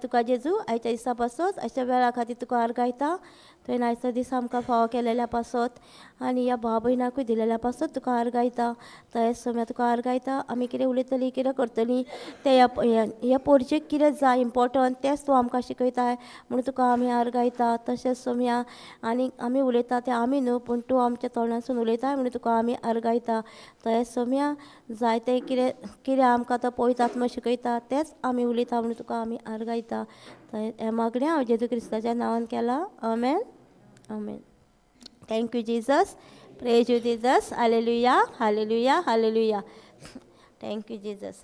तुका जेजू आयच्या दिसा पासत आयच्या वेळा खातीर तुका आर्गायता. तुवें आयचो दीस आमकां फावो केलेल्या पासत आनी ह्या भाव भयणाकूय दिलेल्या पासत तुका आर्गायता. तशेंच सोम्या तुका आर्गायता आमी कितें उलयतलीं कितें करतलीं तें ह्या पोरचेक कितें जाय इम्पोर्टंट तेंच तूं आमकां शिकयताय म्हणून तुका आमी आर्गायता. तशेंच सोम्या आनी आमी उलयता तें आमी न्हू पूण तूं आमच्या तोंडासून उलयताय म्हणून तुका आमी आर्गायता. तशेंच सोम्या जायते कितें कितें आमकां तो पवित्र आत्मा शिकयता तेंच आमी उलयता म्हणून तुका आमी आर्गायता. हें मागणें हांव जेजू क्रिस्ताच्या नांवान केलां. आमेन आमेन. Thank you Jesus. Praise you Jesus. Hallelujah hallelujah hallelujah. Thank you Jesus.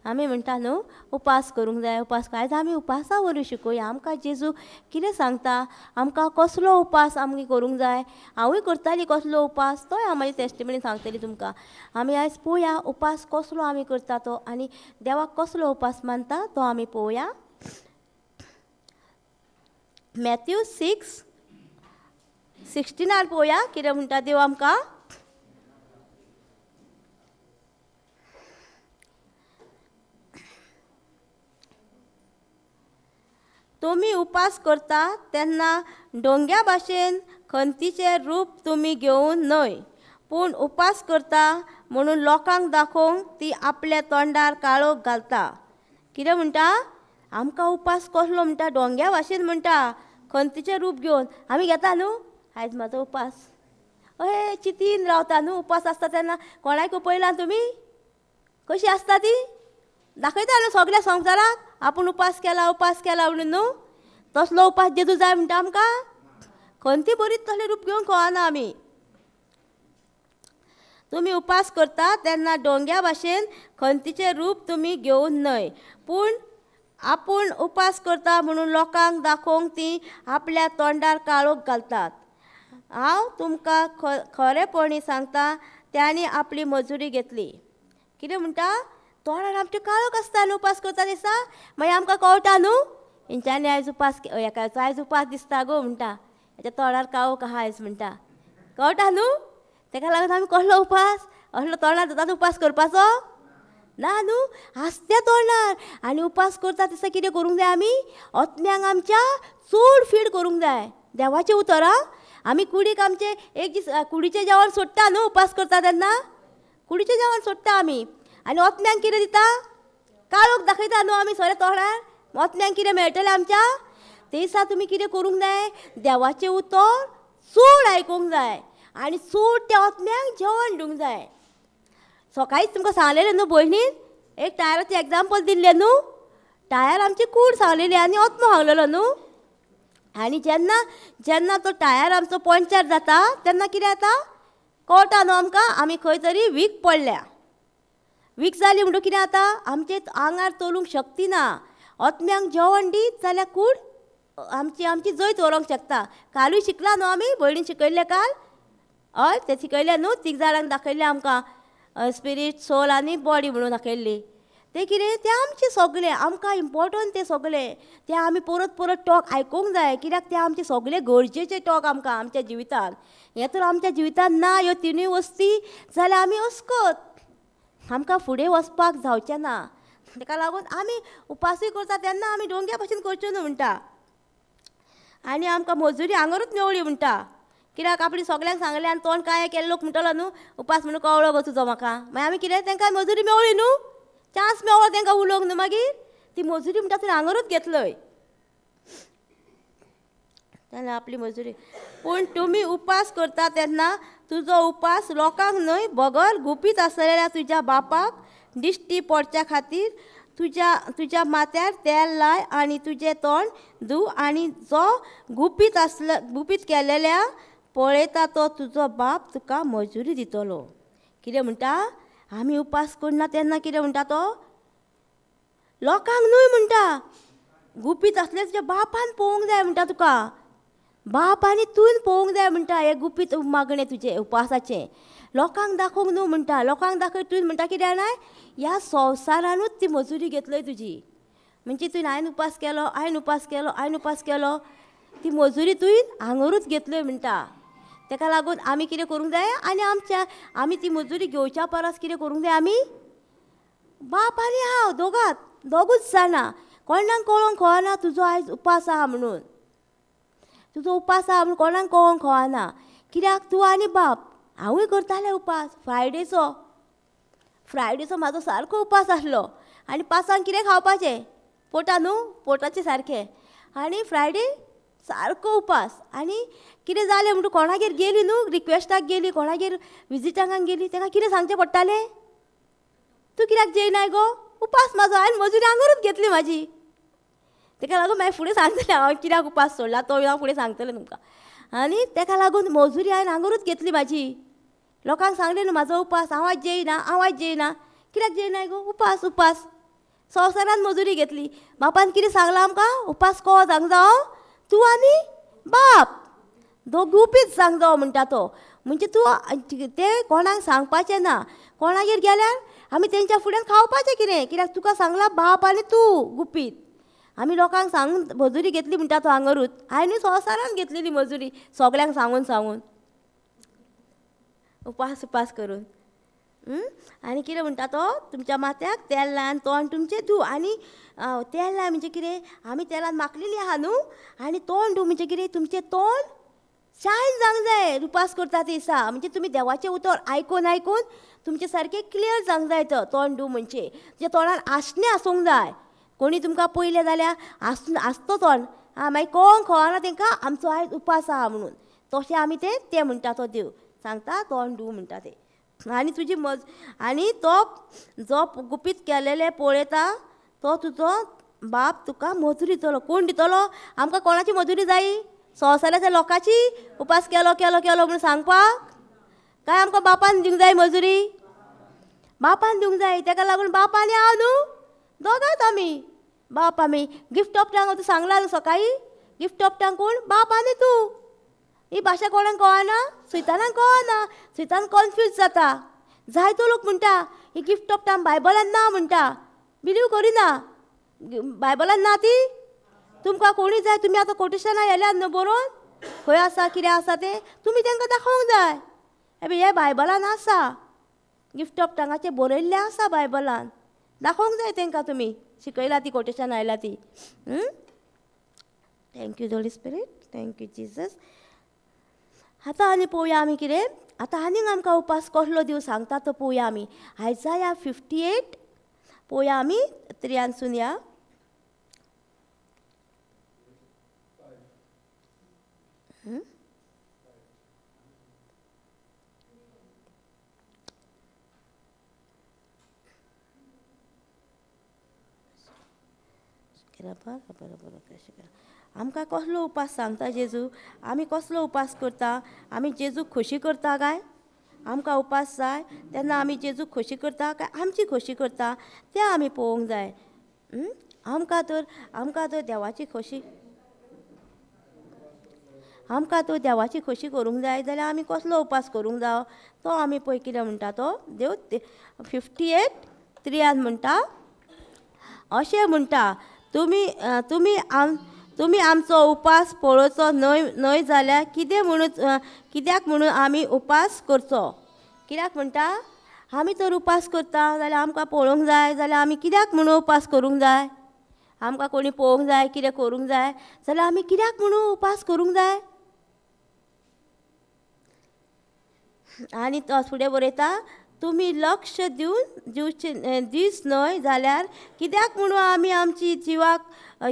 आमी म्हणटा न्हू उपास करूंक जाय उपास. आयज आमी उपासा वरवीं शिकोया आमकां जेजू कितें सांगता, आमकां कसलो उपास आमी करूंक जाय. हांवूय करताली कसलो उपास तोय हांव म्हाजी टेस्टिमनी सांगतली तुमकां. आमी आयज पळोवया उपास कसलो आमी करता तो आनी देवाक कसलो उपास मानता तो आमी पळोवया. मॅथ्यू 6:16 पळोवया कितें म्हणटा देव आमकां. तुमी उपास करता तेन्ना डोंग्या भाशेन खंतीचें रूप तुमी घेवन न्हय, पूण उपास करता म्हणून लोकांक दाखोवंक ती आपल्या तोंडार काळोख घालता. कितें म्हणटा आमकां उपास कसलो म्हणटा डोंग्या भाशेन म्हणटा खंतीचें रूप घेवन आमी घेता न्हू. आयज म्हाजो उपास अहे चिंतीन रावता न्हू. उपास आसता तेन्ना कोणाक पळयला तुमी कशी आसता ती दाखयता न्हू सगळ्या संवसाराक आपूण उपास केला उपास केला म्हणून न्हू. तसलो उपास जेजू जाय म्हणटा आमकां. खंती बरीच तसलें रूप घेवन कळना आमी. तुमी उपास करता तेन्ना डोंग्या भाशेन खंतीचें रूप तुमी घेवन न्हय, पूण आपूण उपास करता म्हणून लोकांक दाखोवंक ती आपल्या तोंडार काळोख घालतात. हांव तुमकां खरेपणी सांगता तांणी आपली मजुरी घेतली. कितें म्हणटा तोंडार आमचें काळोख आसता न्हू उपास करता दिसा मागीर आमकां कळटा न्हू हेंच्यांनी आयज उपास हेकाचो आयज उपास दिसता गो म्हणटा हेच्या तोंडार काळोख आहा आयज म्हणटा कळटा न्हू. तेका लागून आमी कसलो उपास असलो तोंडार जाता उपास करपाचो ना न्हू आसत्या तोंडार. आनी उपास करता दिसा कितें करूंक जाय आमी आत्म्यांक आमच्या चड फीड करूंक जाय देवाचें उतर. आमी कुडीक आमचे एक दीस कुडीचें जेवण सोडटा न्हू उपास करता तेन्ना कुडीचें जेवण सोडटा आमी आनी आत्म्यांक कितें दिता काळोख दाखयता न्हू आमी सगळ्या तोंडार. आत्म्यांक कितें मेळटलें आमच्या ते दिसा तुमी कितें करूंक जाय देवाचें उतर चड आयकूंक जाय आनी चड त्या आत्म्यांक जेवण दिवंक जाय. सकाळीच तुमकां सांगलेलें न्हू भयणीन एक टायराचें एग्जाम्पल दिल्लें न्हू. टायर आमची कूड सांगलेली आनी आत्मो सांगलेलो न्हू. आनी जेन्ना जेन्ना तो टायर आमचो पंक्चर जाता तेन्ना कितें जाता कळटा न्हू आमकां आमी खंय तरी वीक पडल्या. वीक जाली म्हणटकच कितें जाता आमचे आंगार चलूंक शक्ती ना. आत्म्यांक जेवण दीत जाल्यार कूड आमची आमची जैत व्हरूंक शकता. कालूय शिकला न्हू आमी भयणीन शिकयल्लें काल हय तें शिकयलें न्हू तीग जाणांक दाखयलें आमकां स्पिरीट, सोल आनी बॉडी म्हणून दाखयल्ली. तें कितें तें आमचें सगळें आमकां इम्पोर्टंट तें सगळें तें आमी परत परत टॉक आयकूंक जाय कित्याक तें आमचें सगळें गरजेचें टॉक आमकां आमच्या जिवितान. हें तर आमच्या जिवितान ना ह्यो तिनूय वस्ती जाल्यार आमी अस्कत, आमकां फुडें वचपाक जावचें ना. ताका लागून आमी उपासूय करता तेन्ना आमी डोंग्या भशेन करच्यो न्हू म्हणटा. आनी आमकां मजुरी हांगारूच मेवळी म्हणटा कित्याक आपली सगळ्यांक सांगलें आनी तोंड कांय केल्लो लोक म्हणटलो न्हू उपास म्हणून कवळो गो तुजो म्हाका. मागीर आमी कितें तांकां मजुरी मेवळी न्हू, चान्स मेवळो तांकां उलोवंक न्हू, मागीर ती मजुरी म्हणटा तुवें हांगारूच घेतलय तेन्ना आपली मजुरी. पूण तुमी उपास करता तेन्ना तुजो उपास लोकांक न्हय बगर गुपीत आसलेल्या तुज्या बापाक दिश्टी पडच्या खातीर तुज्या तुज्या माथ्यार तेल लाय आनी तुजें तोंड धू आनी जो गुपीत आसले गुपीत केलेल्या पळयता तो तुजो बाप तुका मजुरी दितलो. कितें म्हणटा आमी उपास करना तेन्ना कितें म्हणटा तो लोकांक न्हय म्हणटा, गुपीत आसलें तुज्या बापान पळोवंक जाय म्हणटा तुका, बाप आनी तूं पळोवंक जाय म्हणटा हें गुपीत मागणें तुजें उपासाचें, लोकांक दाखोवंक न्हू म्हणटा. लोकांक दाखय तुवें म्हणटा कितें जाणा ह्या संवसारानूच ती मजुरी घेतलय तुजी, म्हणजे तुवें हांवें उपास केलो हांवें उपास केलो हांवें उपास केलो ती मजुरी तुवें हांगारूच घेतलय म्हणटा. ताका लागून आमी कितें करूंक जाय आनी आमच्या आमी ती मजुरी घेवच्या परस कितें करूंक जाय आमी बाप आनी हांव दोगांत दोगूच जाणां, कोणाक कळोंक कळना तुजो आयज उपास आहा म्हणून, तुजो उपास आहा म्हणून कोणाक कळोंक कळना कित्याक तूं आनी बाप. हांवूय करतालें उपास फ्रायडेचो, फ्रायडेचो म्हाजो सारको उपास आसलो आनी पांचांक कितें खावपाचें पोटा न्हू पोटाचें सारकें, आनी फ्रायडे सारको उपास. आनी कितें जालें म्हणटा कोणागेर गेली न्हू रिक्वेस्टाक गेली कोणागेर विजिटांक गेली ताका कितें सांगचें पडटालें तूं कित्याक जेयनाय गो उपास म्हाजो हांवें मजुरी हांगारूच घेतली म्हाजी. ताका लागून मागीर फुडें सांगतलें हांव कित्याक उपास सोडला तो हांव फुडें सांगतलें तुमकां. आनी ताका लागून मजुरी हांवें हांगारूच घेतली म्हाजी, लोकांक सांगलें न्हू म्हाजो उपास हांव आयज जेयना हांव आयज जेयना कित्याक जेयनाय गो उपास उपास संवसारान मजुरी घेतली. बापान कितें सांगलां आमकां उपास को जावंक जावो तूं आनी बाप दोगुपीच जावंक जावो म्हणटा तो, म्हणजे तूं तें कोणाक सांगपाचें ना. कोणागेर गेल्यार आमी तेंच्या फुड्यान खावपाचें कितें कित्याक तुका सांगलां बाप आनी तूं गुपीत. आमी लोकांक सांगून मजुरी घेतली म्हणटा तो हांगारूच, हांवें संवसारान घेतलेली मजुरी सगल्यांक सांगून सांगून उपास उपास करून. आनी कितें म्हणटा तो तुमच्या माथ्याक तेल लाय आनी तोंड तुमचें धू. आनी तेल लाय म्हणजे कितें आमी तेलान माखलेली आहा न्हू, आनी तोंड धू म्हणजे कितें तुमचें तोंड शायन जावंक जाय उपास करता ते दिसा, म्हणजे तुमी देवाचें उतर आयकून आयकून तुमचें सारकें क्लियर जावंक जाय तो तोंड धू म्हणजे तुज्या तोंडान आसणें आसूंक जाय. कोणी तुमकां पयलें जाल्यार आसून आसतो तोंड आं मागीर कोण कळना तांकां आमचो आयज उपास आहा म्हणून, तशें आमी तें तें म्हणटा तो देव सांगता तोंड धू म्हणटा तें. आनी तुजी मज आनी तो जो गुपीत केलेलें पळयता तो तुजो बाप तुका मजुरी दितलो. कोण दितलो आमकां कोणाची मजुरी जायी संवसाराच्या लोकांची उपास केलो केलो केलो म्हणून सांगपाक काय आमकां बापान दिवंक जाय मजुरी, बापान दिवंक जाय. ताका लागून बाप आनी हांव न्हू दोगांच आमी बाप आमी गिफ्ट ऑफ टांग तूं सांगलां न्हू सकाळीं गिफ्ट ऑफ टांग कोण बाप आनी तूं. ही भाशा कोणाक कळना सैतानाक कळना, सैतान कन्फ्यूज जाता. जायतो लोक म्हणटा ही गिफ्ट ऑफ टांग बायबलान ना म्हणटा, बिलीव करिना बायबलान ना ती. तुमकां कोणी जाय तुमी आतां कोटेशनां येल्यात न्हू बरोवन खंय आसा कितें आसा तें तुमी तांकां दाखोवंक जाय. हे हें बायबलान आसा गिफ्ट ऑफ टांगाचें बरयल्लें आसा बायबलान, दाखोवंक जाय तांकां तुमी शिकयला ती कोटेशन आयला ती. Thank you Holy Spirit, thank you Jesus. आतां आनी पळोवया आमी कितें आतां आनीक आमकां उपास कसलो दिवं सांगता तो पळोवया आमी. आयजाया 58 पळोवया आमी त्रियानसून या. आमकां कसलो उपास सांगता जेजू, आमी कसलो उपास करता, आमी जेजूक खोशी करता काय आमकां उपास जाय तेन्ना आमी जेजूक खोशी करता काय आमची खोशी करता तें आमी पळोवंक जाय. आमकां तर देवाची खोशी आमकां तो देवाची खोशी करूंक जाय जाल्यार आमी कसलो उपास करूंक जावो तो आमी पळय कितें म्हणटा तो देव 58:3 म्हणटा अशें म्हणटा तुमी तुमी तुमी आमचो उपास पळोवचो न्हय न्हय जाल्यार कितें म्हणून कित्याक म्हणून आमी उपास करचो? कित्याक म्हणटा आमी तर उपास करता जाल्यार आमकां पळोवंक जाय जाल्यार आमी कित्याक म्हणून उपास करूंक जाय? आमकां कोणी पळोवंक जाय कितें करूंक जाय जाल्यार आमी कित्याक म्हणून उपास करूंक जाय? आनी तो फुडें बरयता तुमी लक्ष दिवन दिवचे दीस न्हय जाल्यार कित्याक म्हणून आमी आमची जिवाक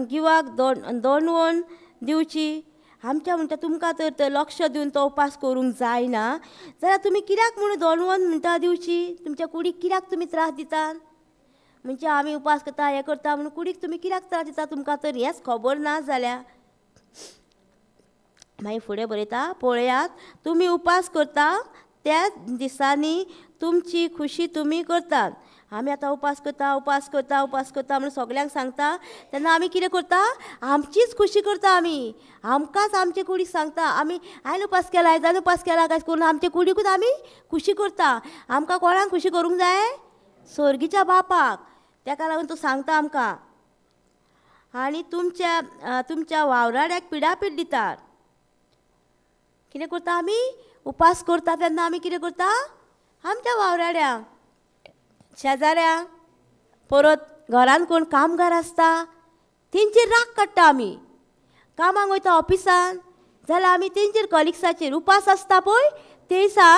जिवाक दणवण दिवची? आमच्या म्हणटा तुमकां तर लक्ष दिवन तो उपास करूंक जायना जाल्यार तुमी कित्याक म्हणून दणवण म्हणटा दिवची? तुमच्या कुडीक कित्याक तुमी त्रास दितात? म्हणजे आमी उपास करता हें करता म्हणून कुडीक तुमी कित्याक त्रास दिता? तुमकां तर हेंच खबर ना जाल्यार. मागीर फुडें बरयता पळयात तुमी उपास करता त्या दिसांनी तुमची खुशी तुमी करतात. आमी आतां उपास करता उपास करता उपास करता म्हणून सगल्यांक सांगता तेन्ना आमी कितें करता? आमचीच खुशी करता. आमी आमकांच आमचे कुडीक सांगता आमी हांवें उपास केला आयजान उपास केला काय करून आमचे कुडीकूच आमी खुशी करता. आमकां कोणाक खुशी करूंक जाय? स्वर्गीच्या बापाक. तेका लागून तो सांगता आमकां. आनी तुमच्या तुमच्या वावराड्याक पिडापीड दितात. कितें करता आमी? उपास करता तेन्ना आमी कितें करता? आमच्या वावराड्यांक शेजाऱ्यांक परत घरान कोण कामगार आसता तेंचेर राग काडटा. आमी कामाक वयता ऑफिसान जाल्यार आमी तेंचेर कलिग्साचेर उपास आसता पळय ते दिसा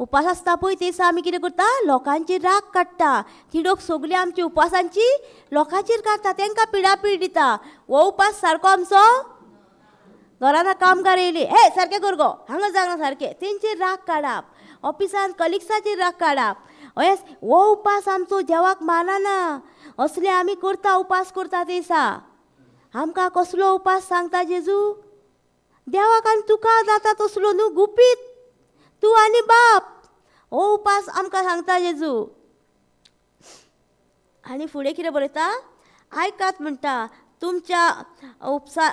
उपास आसता पळय ते दिसा आमी कितें करता? लोकांचेर राग काडटा. तिडक सगळी आमची उपासांची लोकांचेर काडटा, तेंकां पिडापीड दिता. हो उपास सारको आमचो? घरान कामगार येयली हे सारकें कर गो हांगा जागना सारकें तेंचेर राग काडप, ऑफिसान कलिग्साचेर राग काडप. अहें हो उपास आमचो देवाक मानना. असले आमी करता उपास करता ते दिसा. आमकां कसलो उपास सांगता जेजू? देवाक आनी तुका जाता तसलो न्हू गुपीत तूं आनी बाप. हो उपास आमकां सांगता जेजू. आनी फुडें कितें बरयता? आयकात म्हणटा तुमच्या उपसा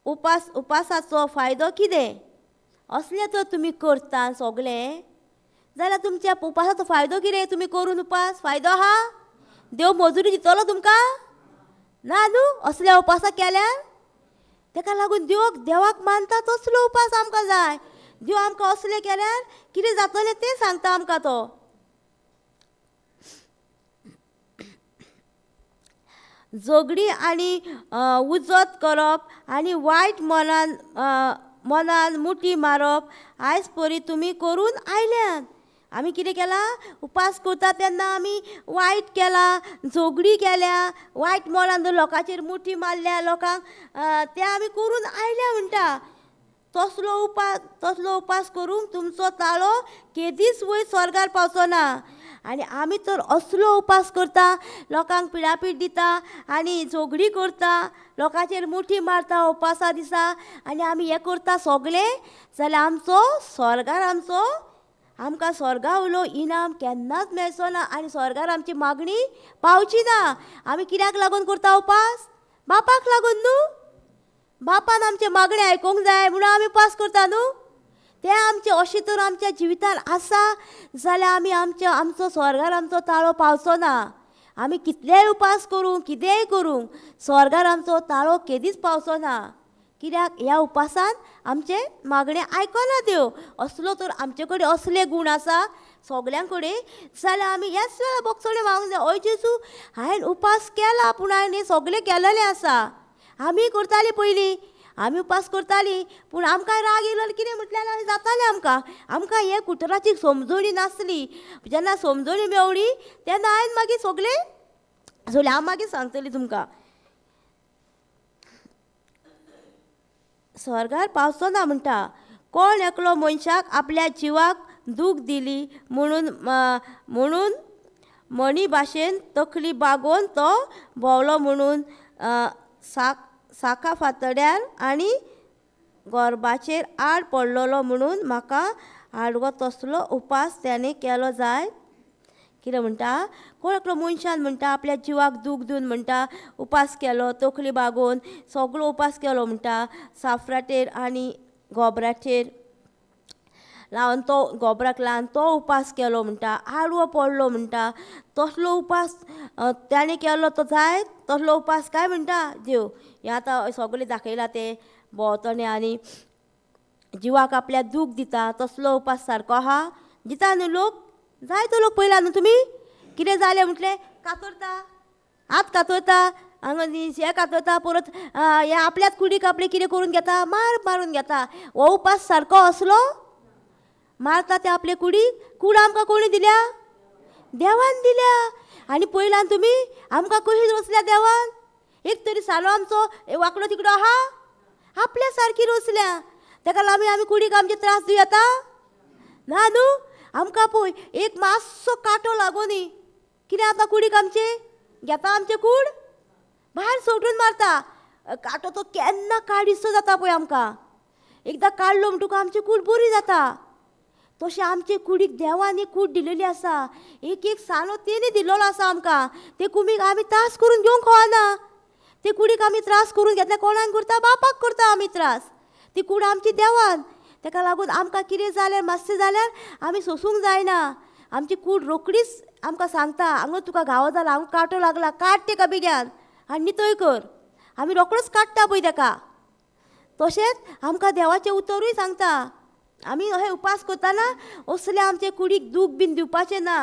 उपास उपासाचो फायदो कितें? असलें तर तुमी करता सगळें जाल्यार तुमच्या उपासाचो फायदो कितें? तुमी करून उपास फायदो आहा? देव मजुरी दितलो तुमकां? ना न्हू असल्या उपासा केल्यार. तेका लागून देव देवाक मानता तसलो उपास आमकां जाय. देव आमकां असलें केल्यार कितें जातलें तें सांगता आमकां तो. झगडी आनी उजत करप आनी वायट मनान मनान मुठी मारप आयज परी तुमी करून आयल्यात. आमी कितें केलां? उपास करता तेन्ना आमी वायट केलां, झगडी केल्या, वायट मनान लोकांचेर मुठी मारल्या लोकांक तें आमी करून आयल्या म्हणटा. तसलो उपास करूंक तुमचो ताळो केदीच वयर स्वर्गार पावचो ना. आनी आमी तर असलो उपास करता लोकांक पिडापीड दिता आनी झगडी करता लोकांचेर मुठी मारता उपासा दिसा आनी आमी हें करता सगळें जाल्यार आमचो स्वर्गार आमचो आमकां स्वर्गा वयलो इनाम केन्नाच मेळचो ना आनी स्वर्गार आमची मागणी पावची ना. आमी कित्याक लागून करता उपास? बापाक लागून न्हू. बापान आमचें मागणें आयकूंक जाय म्हणून आमी उपास करता न्हू. तें आमचें अशें तर आमच्या जिवितान आसा जाल्यार आमी आमच्या आमचो स्वर्गार आमचो ताळो पावचो ना. आमी कितलेय उपास करूं कितेंय करूं स्वर्गार आमचो ताळो केदीच पावचो ना. कित्याक ह्या उपासान आमचें मागणें आयकना देव. असलो तर आमचे कडेन असले गूण आसा सगल्यां कडेन जाल्यार आमी ह्याच वेळार बोगसणें मागूंक जाय. हय जेजू हांवें उपास केला पूण हांवें हें सगळें केलेलें आसा. आमी करतालीं पयलीं आमी उपास करतालीं पूण आमकां राग येयलो कितें म्हटल्यार जातालें आमकां. आमकां हें कुटराची समजणी नासली. जेन्ना समजणी मेवली तेन्ना हांवें मागीर सगळें सगळें हांव मागीर सांगतलें तुमकां. स्वर्गार पावचो ना म्हणटा. कोण एकलो मनशाक आपल्या जिवाक दूख दिली म्हणून म्हणून मणी भाशेन तकली बागोवन तो भोंवलो म्हणून साका फातड्यार आनी गोरबाचेर आड पडलेलो म्हणून म्हाका आडवो तसलो उपास त्याणे केलो जाय कितें म्हणटा? कोण एकलो मनशान म्हणटा आपल्या जिवाक दूख दिवन म्हणटा उपास केलो, तकली बागोवन सगळो उपास केलो म्हणटा, साफराचेर आनी गोबराचेर लावन तो गोबराक लावन तो उपास केलो म्हणटा, आडवो पडलो म्हणटा, तसलो उपास ताणें केलो तो जायत तसलो उपास काय म्हणटा देव. हें आतां सगळें दाखयलां तें भोंवतणी आनी जिवाक आपल्या दूख दिता तसलो उपास सारको आहा दिता न्हू लोक, जायतो लोक पळयला न्हू तुमी. कितें जालें म्हटलें कातरता, हात कातरता, हांगा हें कातरता, परत हें आपल्याच कुडीक आपलें कितें करून घेता, मार मारून घेता. हो उपास सारको असलो मारता ते आपले कुडीक. कूड आमकां कोणी दिल्या? देवान दिल्या. आनी पळयला तुमी आमकां कशी रचल्या देवान? एक तरी सालो आमचो वांकडो तिकडो आहा, आपल्या सारकी रचल्या. ताका लागून आमी कुडीक आमचे त्रास दिवं येता ना न्हू. आमकां पळय एक मातसो कांटो लागोनी कितें आतां कुडीक आमचे घेता, आमचे कूड भायर सोडून मारता. कांटो तो केन्ना काडिसो जाता पळय आमकां, एकदां काडलो म्हणटकूच आमची कूड बरी जाता. तशें आमचे कुडीक देवान एक कूड दिलेली आसा, एक एक सालो तेणी दिल्लो आसा आमकां. ते कुडीक आमी त्रास करून घेवंक खवाना, ते कुडीक आमी त्रास करून घेतले कोणाक करता? बापाक करता आमी त्रास. ती कूड आमची देवान. ताका लागून आमकां कितें जाल्यार मातशें जाल्यार आमी सोंसूंक जायना. आमची कूड रोखडीच आमकां सांगता, हांगा तुका घावो जाला, हांगा कांटो लागला, काड तेका बेग्यान आनी नितळ कर. आमी रोखडोच काडटा पळय तेका. तशेंच आमकां देवाचें उतरूय सांगता, आमी अशें उपास करतना असले आमचे कुडीक दूख बीन दिवपाचें ना.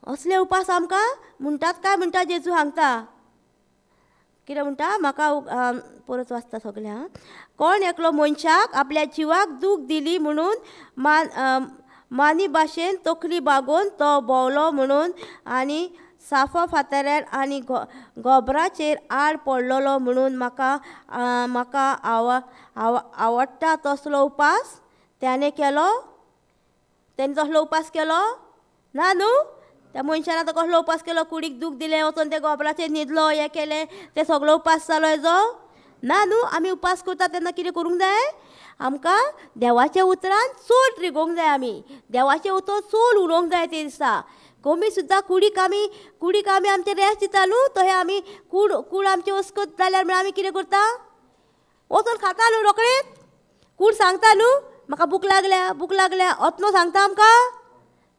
असले उपास आमकां म्हणटात काय म्हणटा जेजू सांगता कितें म्हणटा म्हाका परत वाचता सगळें. आं, कोण एकलो मनशाक आपल्या जिवाक दूख दिली म्हणून मानी भाशेन तकली बागोवन तो भोंवलो म्हणून आनी साफा फातऱ्यार आनी गोबराचेर आड पडलेलो म्हणून म्हाका म्हाका आवडटा तसलो उपास त्याणें केलो. तेणें तसलो उपास केलो ना न्हू. त्या मनशान आतां कसलो उपास केलो? कुडीक दूख दिलें, वचोन ते गोबराचेर न्हिदलो, हें केलें, तें सगळो उपास जालो हेजो ना न्हू. आमी उपास करता तेन्ना कितें करूंक जाय? आमकां देवाच्या उतरान चड रिगोवंक जाय. आमी देवाचें उतर चड उलोवंक जाय. ते दिसा कमी सुद्दां कुडीक आमी कुडीक आमी आमचे रेस्ट दिता न्हू, तशें आमी कूड कूड आमची अस्कत जाल्यार म्हळ्यार आमी कितें करता? वचोन खाता न्हू रोखडेच. कूड सांगता न्हू म्हाका भूक लागल्या, भूक लागल्या. आत्मो सांगता आमकां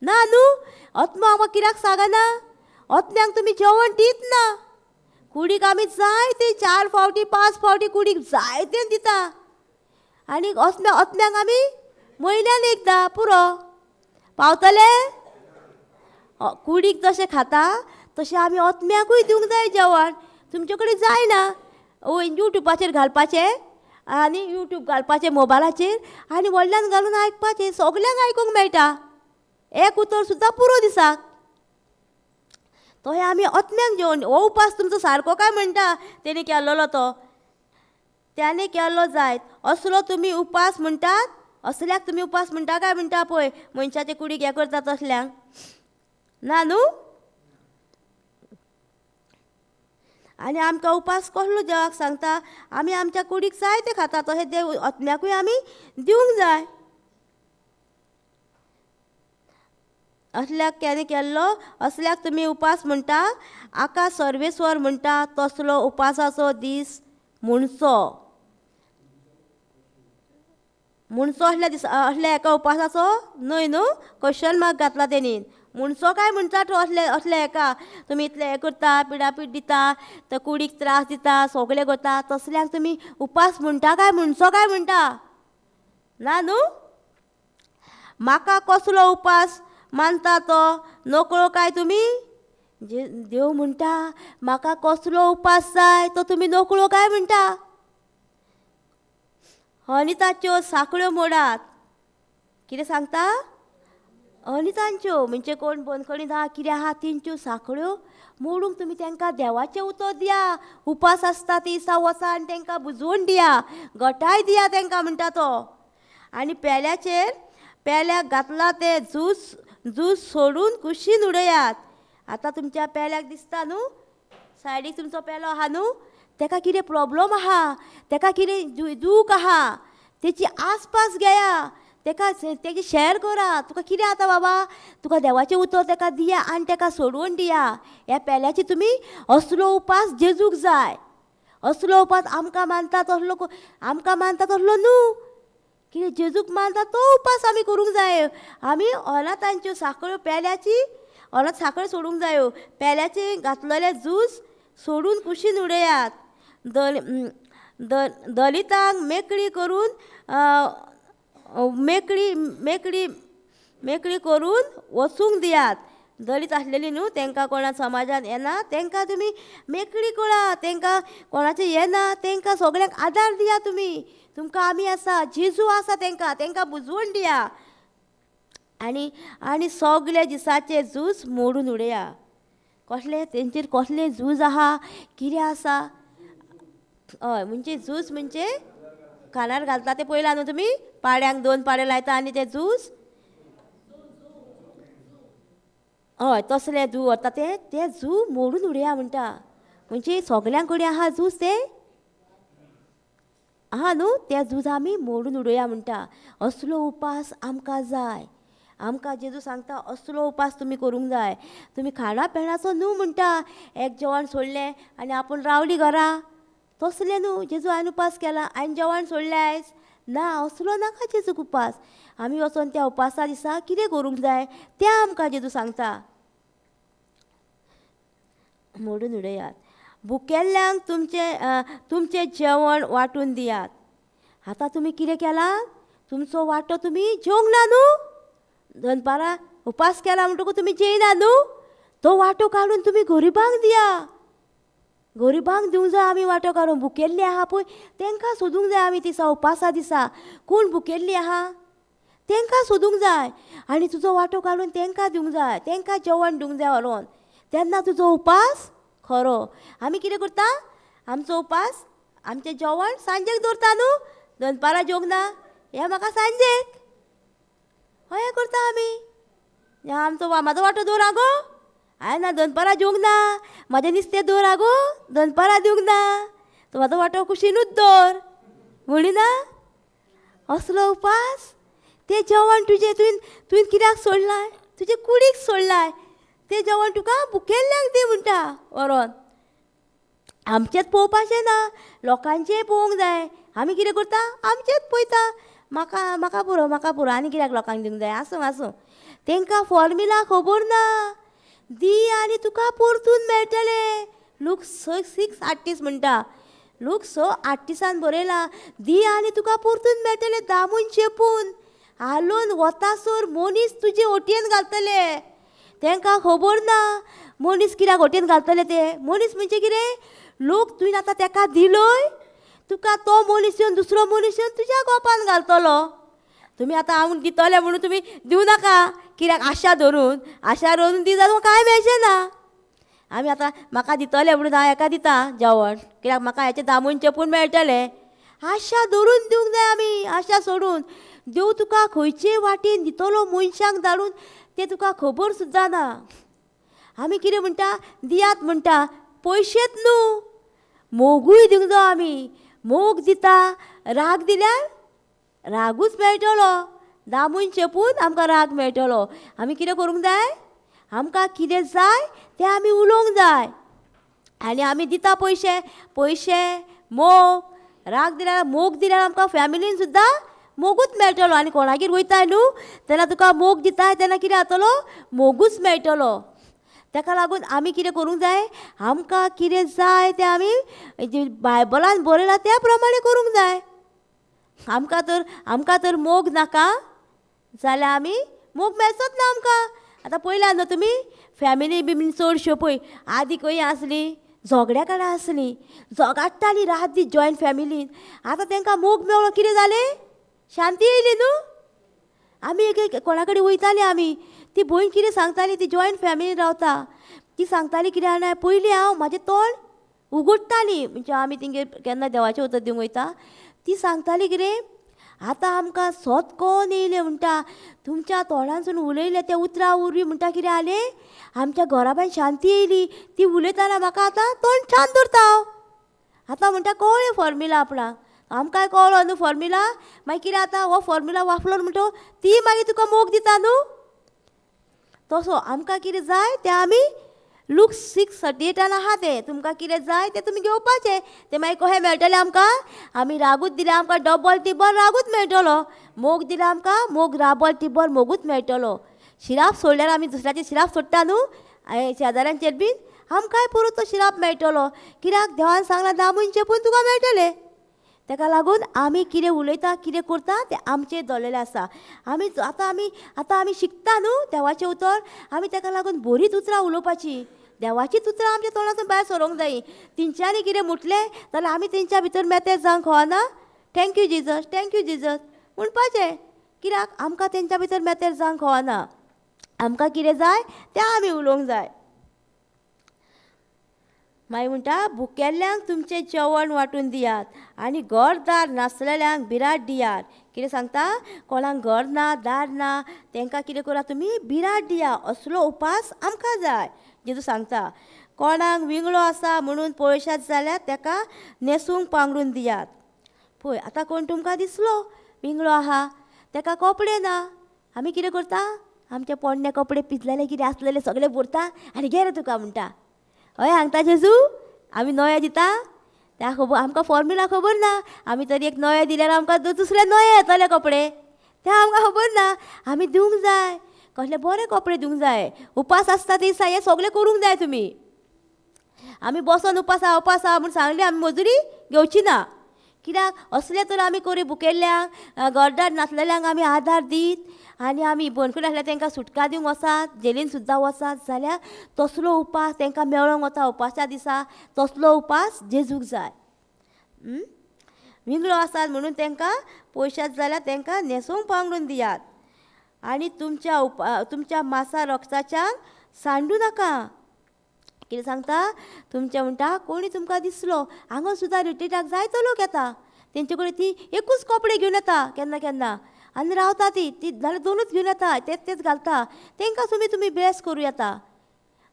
ना न्हू. आत्मो आमकां कित्याक सांगना? आत्म्यांक तुमी जेवण दीत ना. कुडीक आमी जायते 4 फावटी 5 फावटी कुडीक जायते दिता आनी आत्म्यांक आमी म्हयन्यान एकदां पुरो पावतले. कुडीक जशें खाता तशें आमी आत्म्याकूय दिवंक जाय जेवण. तुमचे कडेन जायना यूट्यूबाचेर घालपाचें आनी यूट्यूब घालपाचें मोबायलाचेर आनी व्हडल्यान घालून आयकपाचें, सगल्यांक आयकूंक मेळटा. एक उतर सुद्दां पुरो दिसाक. तशें आमी आत्म्यांक जेवण. हो उपास तुमचो सारको काय म्हणटा तेणी केल्लो तो त्याने केल्लो जायत असलो तुमी उपास म्हणटात. असल्याक तुमी उपास म्हणटा काय म्हणटा पळय मनशाचे कुडीक हें करता तसल्यांक ना न्हू. आनी आमकां उपास कसलो देवाक सांगता? आमी आमच्या कुडीक जायते खाता तशें देव आत्म्याकूय आमी दिवंक जाय. असल्याक केन्ना केल्लो असल्याक तुमी उपास म्हणटा. आका सर्वेस्वर म्हणटा तसलो उपासाचो दीस म्हणचो म्हणचो असल्या दीस असल्या एका उपासाचो न्हय न्हू. क्वेश्चन मार्क घातला तेणीन. म्हणचो काय म्हणटा तूं असले असले एका तुमी इतले हें करता, पिडापीड दिता, ते कुडीक त्रास दिता, सगळें करता, तसल्यांक तुमी उपास म्हणटा काय म्हणचो काय म्हणटा ना न्हू. म्हाका कसलो उपास मानता तो नकळो काय तुमी? देव म्हणटा म्हाका कसलो उपास जाय तो तुमी नकळो काय म्हणटा. अनिताच्यो साकळ्यो मोडात. कितें सांगता? अनितांच्यो म्हणजे कोण बंदखणींत आहा कितें आहा तेंच्यो साकळ्यो मोडूंक तुमी तांकां देवाचें उतर दिया. उपास आसता ती दिसा वचा आनी तांकां बुजोवन दिया, गटाय दिया तांकां म्हणटा तो. आनी पेल्याचेर पेल्याक घातला तें झूज झूज सोडून कुशीन उडयात. आतां तुमच्या पेल्याक दिसता न्हू सायडीक तुमचो पेलो आहा न्हू, तेका कितें प्रोब्लम आहा, तेका कितें दूख आहा, तेची आसपास घेया. तेका तेजे शॅर करा. तुका कितें जाता बाबा, तुका देवाचें उतर तेका दिया आनी तेका सोडवण दिया. ह्या पेल्याची तुमी असलो उपास जेजूक जाय, असलो उपास आमकां मानता तसलो, आमकां मानता तसलो न्हू, कितें जेजूक मानता तो उपास आमी करूंक जाय. आमी ओलातांच्यो साकळ्यो पेल्याची ओलात साकळ्यो सोडूंक जायो, पेल्याचे घातलेले झूज सोडून कुशीन उडयात. दलितांक मेकळी करून मेकळी मेकळी मेकळी करून वचूंक दियात. दलित आसलेली न्हू तेंकां कोणा समाजान येना तेंकां तुमी मेकळी करा, तेंकां कोणाचें येना तेंकां सगळ्यांक आदार दिया तुमी. तुमकां आमी आसा, जेजू आसा, तेंकां तेंकां बुजवण दिया. आनी आनी सगळे दिसाचे झूज मोडून उडया. कसले तेंचेर कसले झूज आहा कितें आसा, हय म्हणजे झूज म्हणजे खाणार घालता ते पळयला न्हू तुमी, पाड्यांक 2 पाडे लायता आनी ते झूज, हय तसले जू व्हरता ते, ते जू मोडून उडया म्हणटा. म्हणजे सगळ्यां कडेन आहा झूज ते आहा न्हू, त्या झूज आमी मोडून उडोवया म्हणटा. असलो उपास आमकां जाय. आमकां जेजू सांगता असलो उपास तुमी करूंक जाय. तुमी खाणा पेणाचो न्हू म्हणटा, एक जेवण सोडलें आनी आपूण रावली घरा, तसलें न्हू. जेजू हांवें उपास केला, हांवें जेवण सोडलें आयज ना, असलो नाका जेजूक उपास. आमी वचोन त्या उपासा दिसा कितें करूंक जाय तें आमकां जेजू सांगता. मोडून उडयात. भुकेल्ल्यांक तुमचें तुमचें जेवण वांटून दियात. आतां तुमी कितें केलां, तुमचो वांटो तुमी जेवंक ना न्हू, दनपारां उपास केला म्हणटकूच तुमी जेयना न्हू, तो वांटो काडून तुमी गरिबांक दिया. गरिबांक दिवंक जाय आमी वांटो काडून. भुकेल्ली आहा पळय तेंकां सोदूंक जाय आमी दिसा उपासा दिसा कोण भुकेल्ली आहा तेंकां सोदूंक जाय आनी तुजो वांटो काडून तेंकां दिवंक जाय, तेंकां जेवण दिवंक जाय व्हरोन, तेन्ना तुजो उपास खरो. आमी कितें करता, आमचो उपास आमचें जेवण सांजेक दवरता न्हू, दनपारां जेवंक ना हें म्हाका सांजेक, हय करता आमी. आमचो म्हाजो वांटो दवर आगो, हांवें ना दनपारां जेवंक ना, म्हाजें नुस्तें दवर आगो, दनपारां दिवंक ना, तो म्हाजो वांटो कुशीनूच दवर म्हणिना. असलो उपास तें जेवण तुजें तुवें तुवें कित्याक सोडलां, तुजे कुडीक सोडलां, तें जेवण तुका भुकेल्ल्यांक दी म्हणटा व्हरोन. आमचेंच पळोवपाचें ना, लोकांचेंय पळोवंक जाय. आमी कितें करता, आमचेंच पळयता, म्हाका म्हाका पुरो म्हाका पुरो आनी कित्याक लोकांक दिवंक जाय, आसूं आसूं. तेंकां फॉर्मुला खबर ना, दी आनी तुका परतून मेळटलें. लूक 6:38 म्हणटा, लूक 6:38 बरयलां, दी आनी तुका परतून मेळटलें, दामून चेपून हालोवन वतासर मनीस तुजे ओटयेन घालतले. तेंकां खबर ना मनीस कित्याक ओटयेन घालतले ते. मनीस म्हणजे कितें, लोक तुवें आतां तेका दिलोय, तुका तो मनीस येवन दुसरो मनीस येवन तुज्या गोपान घालतलो. तुमी आतां हांव दितले म्हणून तुमी दिवं नाका, कित्याक आशा धरून, आशा धरून दी जाल्यार कांय मेळचें ना. आमी आतां म्हाका दितले म्हणून हांव हेका दिता जेवण, कित्याक म्हाका हेचें दामून चेपून मेळटलें. आशा धरून दिवंक जाय आमी, आशा सोडून. देव तुका खंयचे वाटेन दितलो मनशांक धाडून तें तुका खबर सुद्दां ना. आमी कितें म्हणटा, दियात म्हणटा, पयशेच न्हू, मोगूय दिवंक जाय आमी. मोग दिता, राग दिल्यार रागूच मेळटलो, दामून चेपून आमकां राग मेळटलो. आमी कितें करूंक जाय, आमकां कितें जाय तें आमी उलोवंक जाय. आनी आमी दिता पयशे, पयशे मोग, राग दिल्यार मोग दिल्यार आमकां फॅमिलीन सुद्दां मोगूच मेळटलो. आनी कोणागेर वयताय न्हू तेन्ना तुका मोग दिताय तेन्ना कितें जातलो, मोगूच मेळटलो. ताका लागून आमी कितें करूंक जाय, आमकां कितें जाय तें आमी बायबलान बरयलां त्या प्रमाणे करूंक जाय. आमकां तर मोग नाका जाल्यार आमी मोग मेळचोच ना आमकां. आतां पळयला न्हू तुमी फॅमिली बिमिली चडश्यो पळय आदी खंय आसली, झगड्या कडेन आसली, झगडटाली रात दीस जॉयंट फॅमिलीन. आतां तांकां मोग मेळ्ळो, कितें जालें, शांती येयली न्हू. आमी एक कोणा कडेन वयताली आमी, ती भयण कितें सांगताली, ती जॉयंट फॅमिलीन रावता, ती सांगताली कितें जाणा, पयलीं हांव म्हाजें तोंड उगडटाली, म्हणजे आमी तेंगेर केन्ना देवाचें उतर दिवंक वयता, ती सांगताली कितें, आतां आमकां सोत कोण येयलें म्हणटा, तुमच्या तोंडांसून उलयलें त्या उतरां वरवीं म्हणटा कितें जालें, आमच्या घरा शांती येयली. ती उलयतना म्हाका आतां तोंड शांत दवरता हांव. आतां म्हणटा कळ्ळें फॉर्मुला आपणाक, आमकांय कळ्ळो न्हू फॉर्म्युला. मागीर कितें आतां हो फॉर्म्युला वापरलो म्हणटो ती मागीर तुका मोग दिता न्हू. तसो आमकां कितें जाय तें आमी लूक 6:38 आहा तें, तुमकां कितें जाय तें तुमी घेवपाचें. तें मागीर कशें मेळटलें आमकां? आमी रागूच दिल्यार आमकां डबल टिबल रागूच मेळटलो, मोग दिल्यार आमकां मोग डबल टिबल मोगूच मेळटलो. शिराप सोडल्यार आमी दुसऱ्याचेर शिराप सोडटा न्हू शेजाऱ्यांचेर बीन, आमकांय पुरो तो शिराप मेळटलो. कित्याक देवान सांगलां दामून चेपून तुका मेळटलें. ताका लागून आमी कितें उलयता कितें करता तें आमचेर दवरलेलें आसा. आमी आतां आमी आतां आमी शिकता न्हू देवाचें उतर, आमी ताका लागून बरीच उतरां उलोवपाची, देवाचीच उतरां आमच्या तोंडांतून भायर सरोंक जाय. तेंच्यांनी कितें म्हटलें जाल्यार आमी तेंच्या भितर मेते जावंक खवना, thank you Jesus thank you Jesus म्हणपाचें. कित्याक आमकां तेंच्या भितर मेतेर जावंक खवना, आमकां कितें जाय तें आमी उलोवंक जाय. मागीर म्हणटा भुकेल्ल्यांक तुमचें जेवण वांटून दियात आनी घरदार नासलेल्यांक बिराड दियात. कितें सांगता? कोणाक घर ना दार ना तेंकां कितें करात तुमी बिराड दिया. असलो उपास आमकां जाय. जेजू सांगता कोणाक विंगळो आसा म्हणून पळयशात जाल्यार तेका न्हेसूंक पांगरून दियात. पळय आतां कोण तुमकां दिसलो विंगळो आहा तेका कपडे ना, आमी कितें करता? आमचे पोन्ने कपडे पिजलेले कितें आसलेले सगळे भरता आनी घे रे तुका म्हणटा. हय सांगता जेजू आमी नवे दिता त्या खबर आमकां फॉर्म्युला खबर ना. आमी तरी एक नवे दिल्यार आमकां दुसरे नवे येतले कपडे, ते आमकां खबर ना. आमी दिवंक जाय, कसले बरे कपडे दिवंक जाय. उपास आसता ते दिसा हें सगळें करूंक जाय तुमी. आमी बसोन उपास आहा उपास आहा म्हूण सांगली आमी मजुरी घेवची ना. कित्याक असले तर आमी करी भुकेल्ल्यांक घरदार नासलेल्यांक आमी आदार दीत आनी आमी बंदखण आसल्यार तेंकां सुटका दिवंक वचात, जेलीन सुद्दां वचात जाल्यार तसलो उपास तेंकां मेळोंक वता उपासा दिसा, तसलो उपास जेजूक जाय. विंगळो आसात म्हणून तेंकां पयशात जाल्यार तेंकां न्हेसूंक पांगरून दियात आनी तुमच्या तुमच्या मासा रक्ताच्यान सांडू नाका. कितें सांगता? तुमचें म्हणटा कोणी तुमकां दिसलो हांगा सुद्दां रिट्रीटाक जायतो लोक येता, तेंचे कडेन ती एकूच कपडे घेवन येता केन्ना केन्ना आनी रावता ती ती जाल्यार दोनूच घेवन येता, तेच तेच घालता. तेंकां तुमी तुमी ब्लेस करूं येता.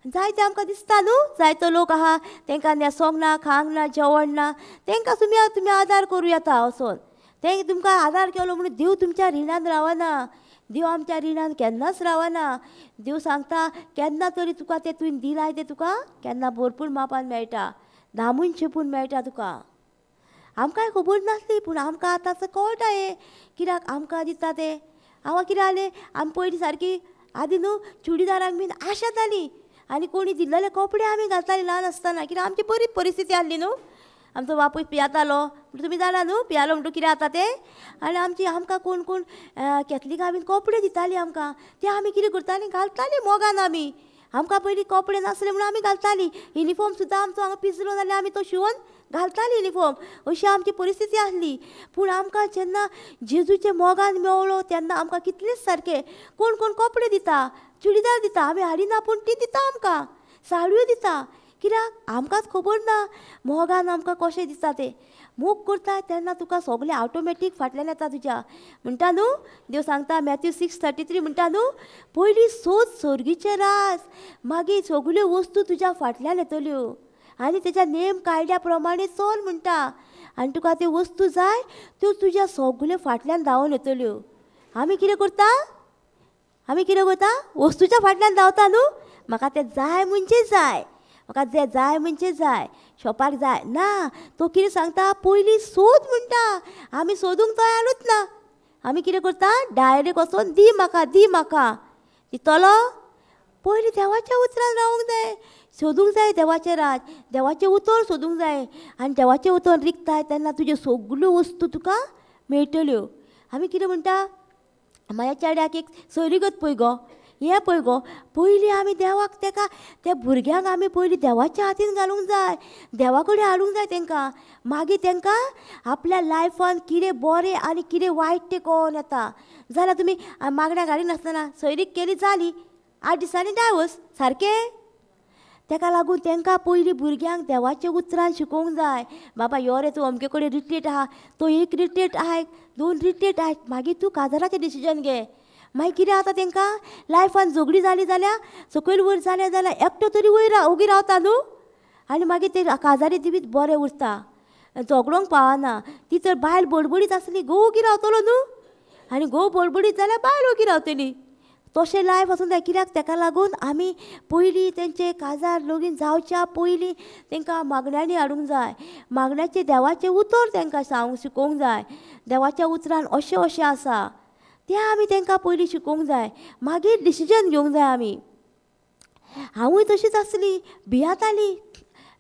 जायते आमकां दिसता न्हू जायतो लोक आहा तेंकां न्हेसोंक ना खावंक ना जेवण ना, तेंकां तुमी तुमी आदार करूं येता वचोन. तें तुमकां आदार केलो म्हणून देव तुमच्या रिणान रावना, देव आमच्या रिणान केन्नाच रावना. देव सांगता केन्ना तरी तुका तें तुवें दिलाय तें तुका केन्ना भरपूर मापान मेळटा, दामून चेपून मेळटा तुका. आमकांय खबर नासली पूण आमकां आतां कळटा हें कित्याक आमकां दिता तें. हांव कितें जालें आमी पयलीं सारकी आदी न्हू चुडीदारांक बीन आशा जाली आनी कोणी दिल्लेले कपडे आमी घालतालीं ल्हान आसतना, कित्याक आमची बरी परिस्थिती आसली न्हू. आमचो बापूय पियातालो म्हणटा तुमी जाणा न्हू पियालो म्हणटा कितें जाता तें. आनी आमची आमकां कोण कोण कॅथलिकां बीन कपडे दितालीं आमकां, ते आमी कितें करतालीं घालतालीं मोगान. आमी आमकां पयलीं कपडे नासले म्हणून आमी घालतालीं. युनिफॉर्म सुद्दां आमचो हांगा पिजलो जाल्यार आमी तो शिंवून घालतालीं युनिफॉर्म. अशी आमची परिस्थिती आसली. पूण आमकां जेन्ना जेजूचे मोगान मेवलो तेन्ना आमकां कितलेच सारके कोण कोण कपडे दिता, चुडीदार दिता, आमी हाडिना पूण ती दिता आमकां, साडयो दिता. कित्याक आमकांच खबर ना मोगान आमकां कशें दिसता तें. मोग करता तेन्ना तुका सगळें ऑटोमॅटीक फाटल्यान येता तुज्या. म्हणटा न्हू देव सांगता मॅथ्यू 6:33 म्हणटा न्हू पयलीं सोद सर्गीचें राज, मागीर सगल्यो वस्तू तुज्या फाटल्यान येतल्यो. आनी तेच्या नेम कायद्या प्रमाणे चल म्हणटा आनी तुका त्यो वस्तू जाय त्यो तुज्या सगल्यो फाटल्यान धांवून येतल्यो. आमी कितें करता? आमी कितें करता? वस्तूच्या फाटल्यान धांवता न्हू. म्हाका तें जाय म्हणजे जाय, म्हाका जें जाय म्हणजे जाय, शॉपार जाय ना. तो कितें सांगता? पयलीं सोद म्हणटा. आमी सोदूंक तयारूच ना. आमी कितें करता? डायरेक्ट वचोन दी म्हाका दी म्हाका दितलो. पयलीं देवाच्या उतरान रावूंक जाय, सोदूंक जाय देवाचें राज, देवाचें उतर सोदूंक जाय. आनी देवाचें उतर रिगताय तेन्ना तुज्यो सगल्यो वस्तू तुका मेळटल्यो. आमी कितें म्हणटा? म्हाज्या चेड्याक एक सोयरीगत पळय गो, हें पळय गो. पयलीं आमी देवाक तेका त्या भुरग्यांक आमी पयलीं देवाच्या हातीन घालूंक जाय, देवा कडेन हाडूंक जाय तेंकां. मागीर तेंकां आपल्या लायफान कितें बरें आनी कितें वायट तें कळोन येता. जाल्यार तुमी मागण्या घालिनासतना सोयरीक केली जाली 8 दिसांनी डायवोर्स सारकें. तेका लागून तेंकां पयलीं भुरग्यांक देवाच्या उतरान शिकोवंक जाय. बाबा यो रे तूं अमके कडेन रिट्रीट आहा, तो एक रिट्रीट आयक, 2 रिट्रीट आयक, मागीर तूं काजाराचें डिसिजन घे. मागीर कितें जाता तेंकां लायफान झगडी जाली जाल्यार सकयल वयर जालें जाल्यार एकटो तरी वयर ओगी रावता न्हू, आनी मागीर ते काजारी जिवीत बरें उरता. झगडोंक पावना. ती तर बायल बडबडीत आसली, घोव ओगी रावतलो न्हू, आनी घोव बडबडीत जाल्यार बायल ओगी रावतली. तशें लायफ आसूंक जाय. कित्याक तेका लागून आमी पयलीं तेंचे काजार लगीन जावच्या पयलीं तेंकां मागण्यांनी हाडूंक जाय. मागण्याचें देवाचें उतर तेंकां सांगूंक शिकोवंक जाय. देवाच्या उतरान अशें अशें आसा तें आमी तेंकां पयलीं शिकोवंक जाय, मागीर डिसिजन घेवंक जाय आमी. हांवूय तशीच आसली, भियेताली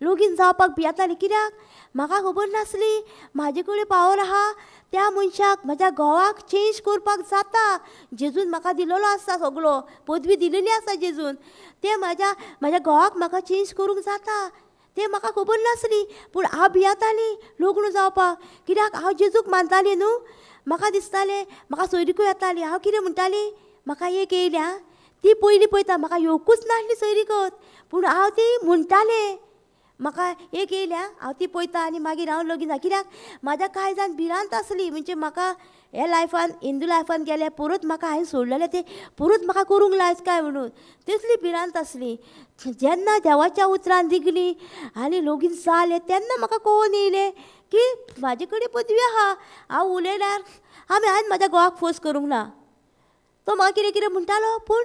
लगीन जावपाक भियेताली. कित्याक म्हाका खबर नासली म्हाजे कडेन पावर आहा, त्या मनशाक म्हज्या घोवाक चेंज करपाक जाता. जेजून म्हाका दिलेलो आसा, सगलो पदवी दिलेली आसा जेजून, तें म्हाज्या म्हाज्या घोवाक म्हाका चेंज करूंक जाता तें म्हाका खबर नासली. पूण हांव भियेताली लग्न जावपाक, कित्याक हांव जेजूक मानताली न्हू. म्हाका दिसतालें म्हाका सोयरीकूय येताली, हांव कितें म्हणटाली म्हाका एक येयल्या ती पयलीं पळयता, म्हाका येवकूच नासली सोयरीकत, पूण हांव ती म्हणटालें म्हाका एक येयल्या हांव ती पळयता आनी मागीर हांव लगीन जाता. कित्याक म्हाज्या कांय जाण भिरांत आसली, म्हणजे म्हाका ह्या लायफान हिंदू लायफान गेले परत म्हाका हांवें सोडलेलें तें परत म्हाका करूंक लायत काय म्हणून तसली भिरांत आसली. जेन्ना देवाच्या उतरान रिगली आनी लगीन जालें तेन्ना म्हाका कळोन येयलें की म्हाजे कडेन पदवी आहा, हांव उलयल्यार आमी हांवें म्हाज्या घोवाक फोर्स करूंक ना. तो म्हाका कितें कितें म्हणटालो पूण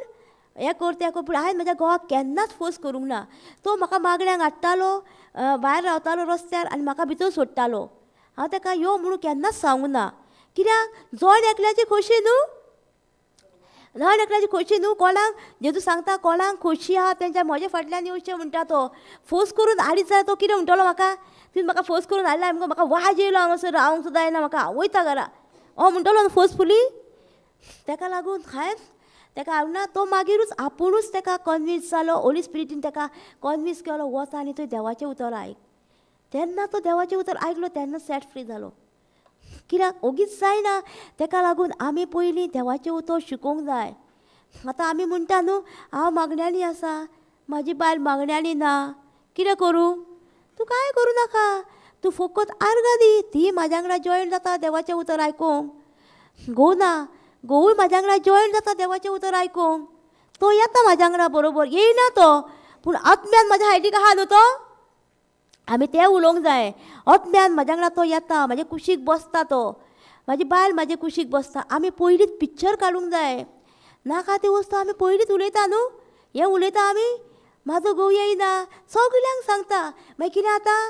हें कर तें कर, पूण हांवें म्हज्या घोवाक केन्नाच फोर्स करूंक ना. तो म्हाका मागण्यांक हाडटालो, भायर रावतालो रस्त्यार आनी म्हाका भितर सोडटालो. हांव ताका यो म्हणून केन्नाच सांगूंक ना. कित्याक जण एकल्याची खोशी न्हू, जण एकल्याची खोशी न्हू. कोणाक जेजू सांगता कोणाक खोशी आहा तेंच्या म्हज्या फाटल्यान येवचें म्हणटा. तो फोर्स करून हाडीत जाल्यार तो कितें म्हणटलो म्हाका, तुवें म्हाका फोर्स करून हाडला मुगो, म्हाका वाज येयलो हांगासर रावंक सुद्दां येना म्हाका, हांव वयता घरा हो म्हणटलो न्हू फोर्सफुली. ताका लागून हांवें तेका हाडूना. तो मागीरूच आपुणूच तेका कन्विन्स जालो, होली स्पिरिटीन तेका कन्विन्स केलो, वच आनी थंय देवाचें उतर आयक. तेन्ना तो देवाचें उतर आयकलो तेन्ना सेट फ्री जालो. कित्याक ओगीच जायना. तेका लागून आमी पयलीं देवाचें उतर शिकोवंक जाय. आतां आमी म्हणटा न्हू हांव मागण्यांनी आसा, म्हाजी बायल मागण्यांनी ना, कितें करूं? तूं कांय करूं नाका, तूं फकत आर्गां दी, ती म्हाज्या वांगडा जॉयन जाता देवाचें उतर आयकूंक. घोव ना, घोवूय म्हाज्या वांगडा जॉयन जाता देवाचें उतर आयकूंक, तो येता म्हाज्या वांगडा बरोबर, येयना तो पूण आत्म्यान म्हाज्या हायटीक आहा न्हू तो. आमी तें उलोवंक जाय, आत्म्यान म्हाज्या वांगडा तो येता, म्हाजे कुशीक बसता तो, म्हाजी बायल म्हाजे कुशीक बसता. आमी पयलींच पिक्चर काडूंक जाय, नाका ती वस्तू आमी पयलींच उलयता न्हू. हें उलयता आमी, म्हाजो घोव येयना सगल्यांक सांगता, मागीर कितें आतां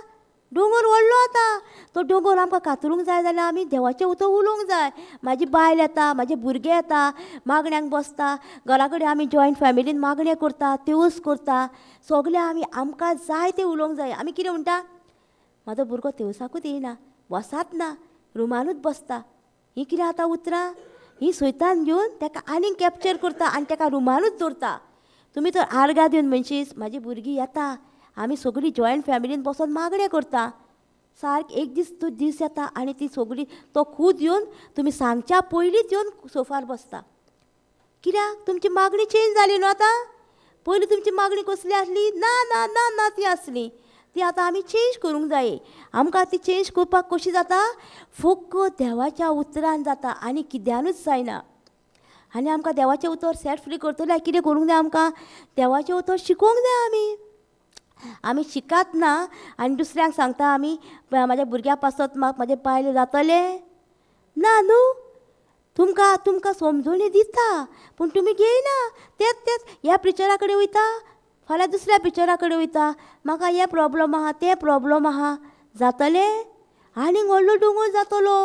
दोंगर व्हडलो आतां, तो दोंगर आमकां कातरूंक जाय जाल्यार आमी देवाचें उतर उलोवंक जाय. म्हाजी बायल येता, म्हाजे भुरगे येता, मागण्यांक बसता, घरा कडेन आमी जॉयंट फॅमिलीन मागणें करता, तेवूस करता, सगळें आमी आमकां जाय तें उलोवंक जाय. आमी कितें म्हणटा, म्हाजो भुरगो तेवसाकूच येयना, बसात ना, रुमानूच बसता. ही कितें आतां उतरां ही सैतान घेवन तेका आनीक कॅप्चर करता आनी तेका रुमानूच दवरता. तुमी तर आर्गां दिवन म्हणशीत म्हाजी भुरगीं येता, आमी सगळीं जॉयंट फॅमिलीन बसोन मागणें करता, सारकें एक दीस तो दीस येता आनी ती सगळी तो खूद येवन तुमी सांगच्या पयलींच येवन सोफार बसता. कित्याक तुमची मागणी चेंज जाली न्हू आतां. पयलीं तुमची मागणी कसली आसली, ना ना ना ना ती आसली, ती आतां आमी चेंज करूंक जाय. आमकां ती चेंज करपाक कशी जाता, फक्त देवाच्या उतरान जाता आनी कित्यानूच जायना. आनी आमकां देवाचें उतर सेट फ्री करतले कितें करूंक जाय, आमकां देवाचें उतर शिकोवंक जाय. आमी आमी शिकात ना आनी दुसऱ्यांक सांगता आमी म्हाज्या भुरग्या पासत म्हाका म्हाजे बायले जातलें ना न्हू. तुमकां तुमकां समजोणी दिता पूण तुमी घेयना. तेच तेच ह्या प्रिचरा कडेन वयता, फाल्यां दुसऱ्या प्रिचरा कडेन वयता, म्हाका हें प्रोब्लम आहा तें प्रोब्लम आहा, जातलें आनीक व्हडलो दोंगर जातलो.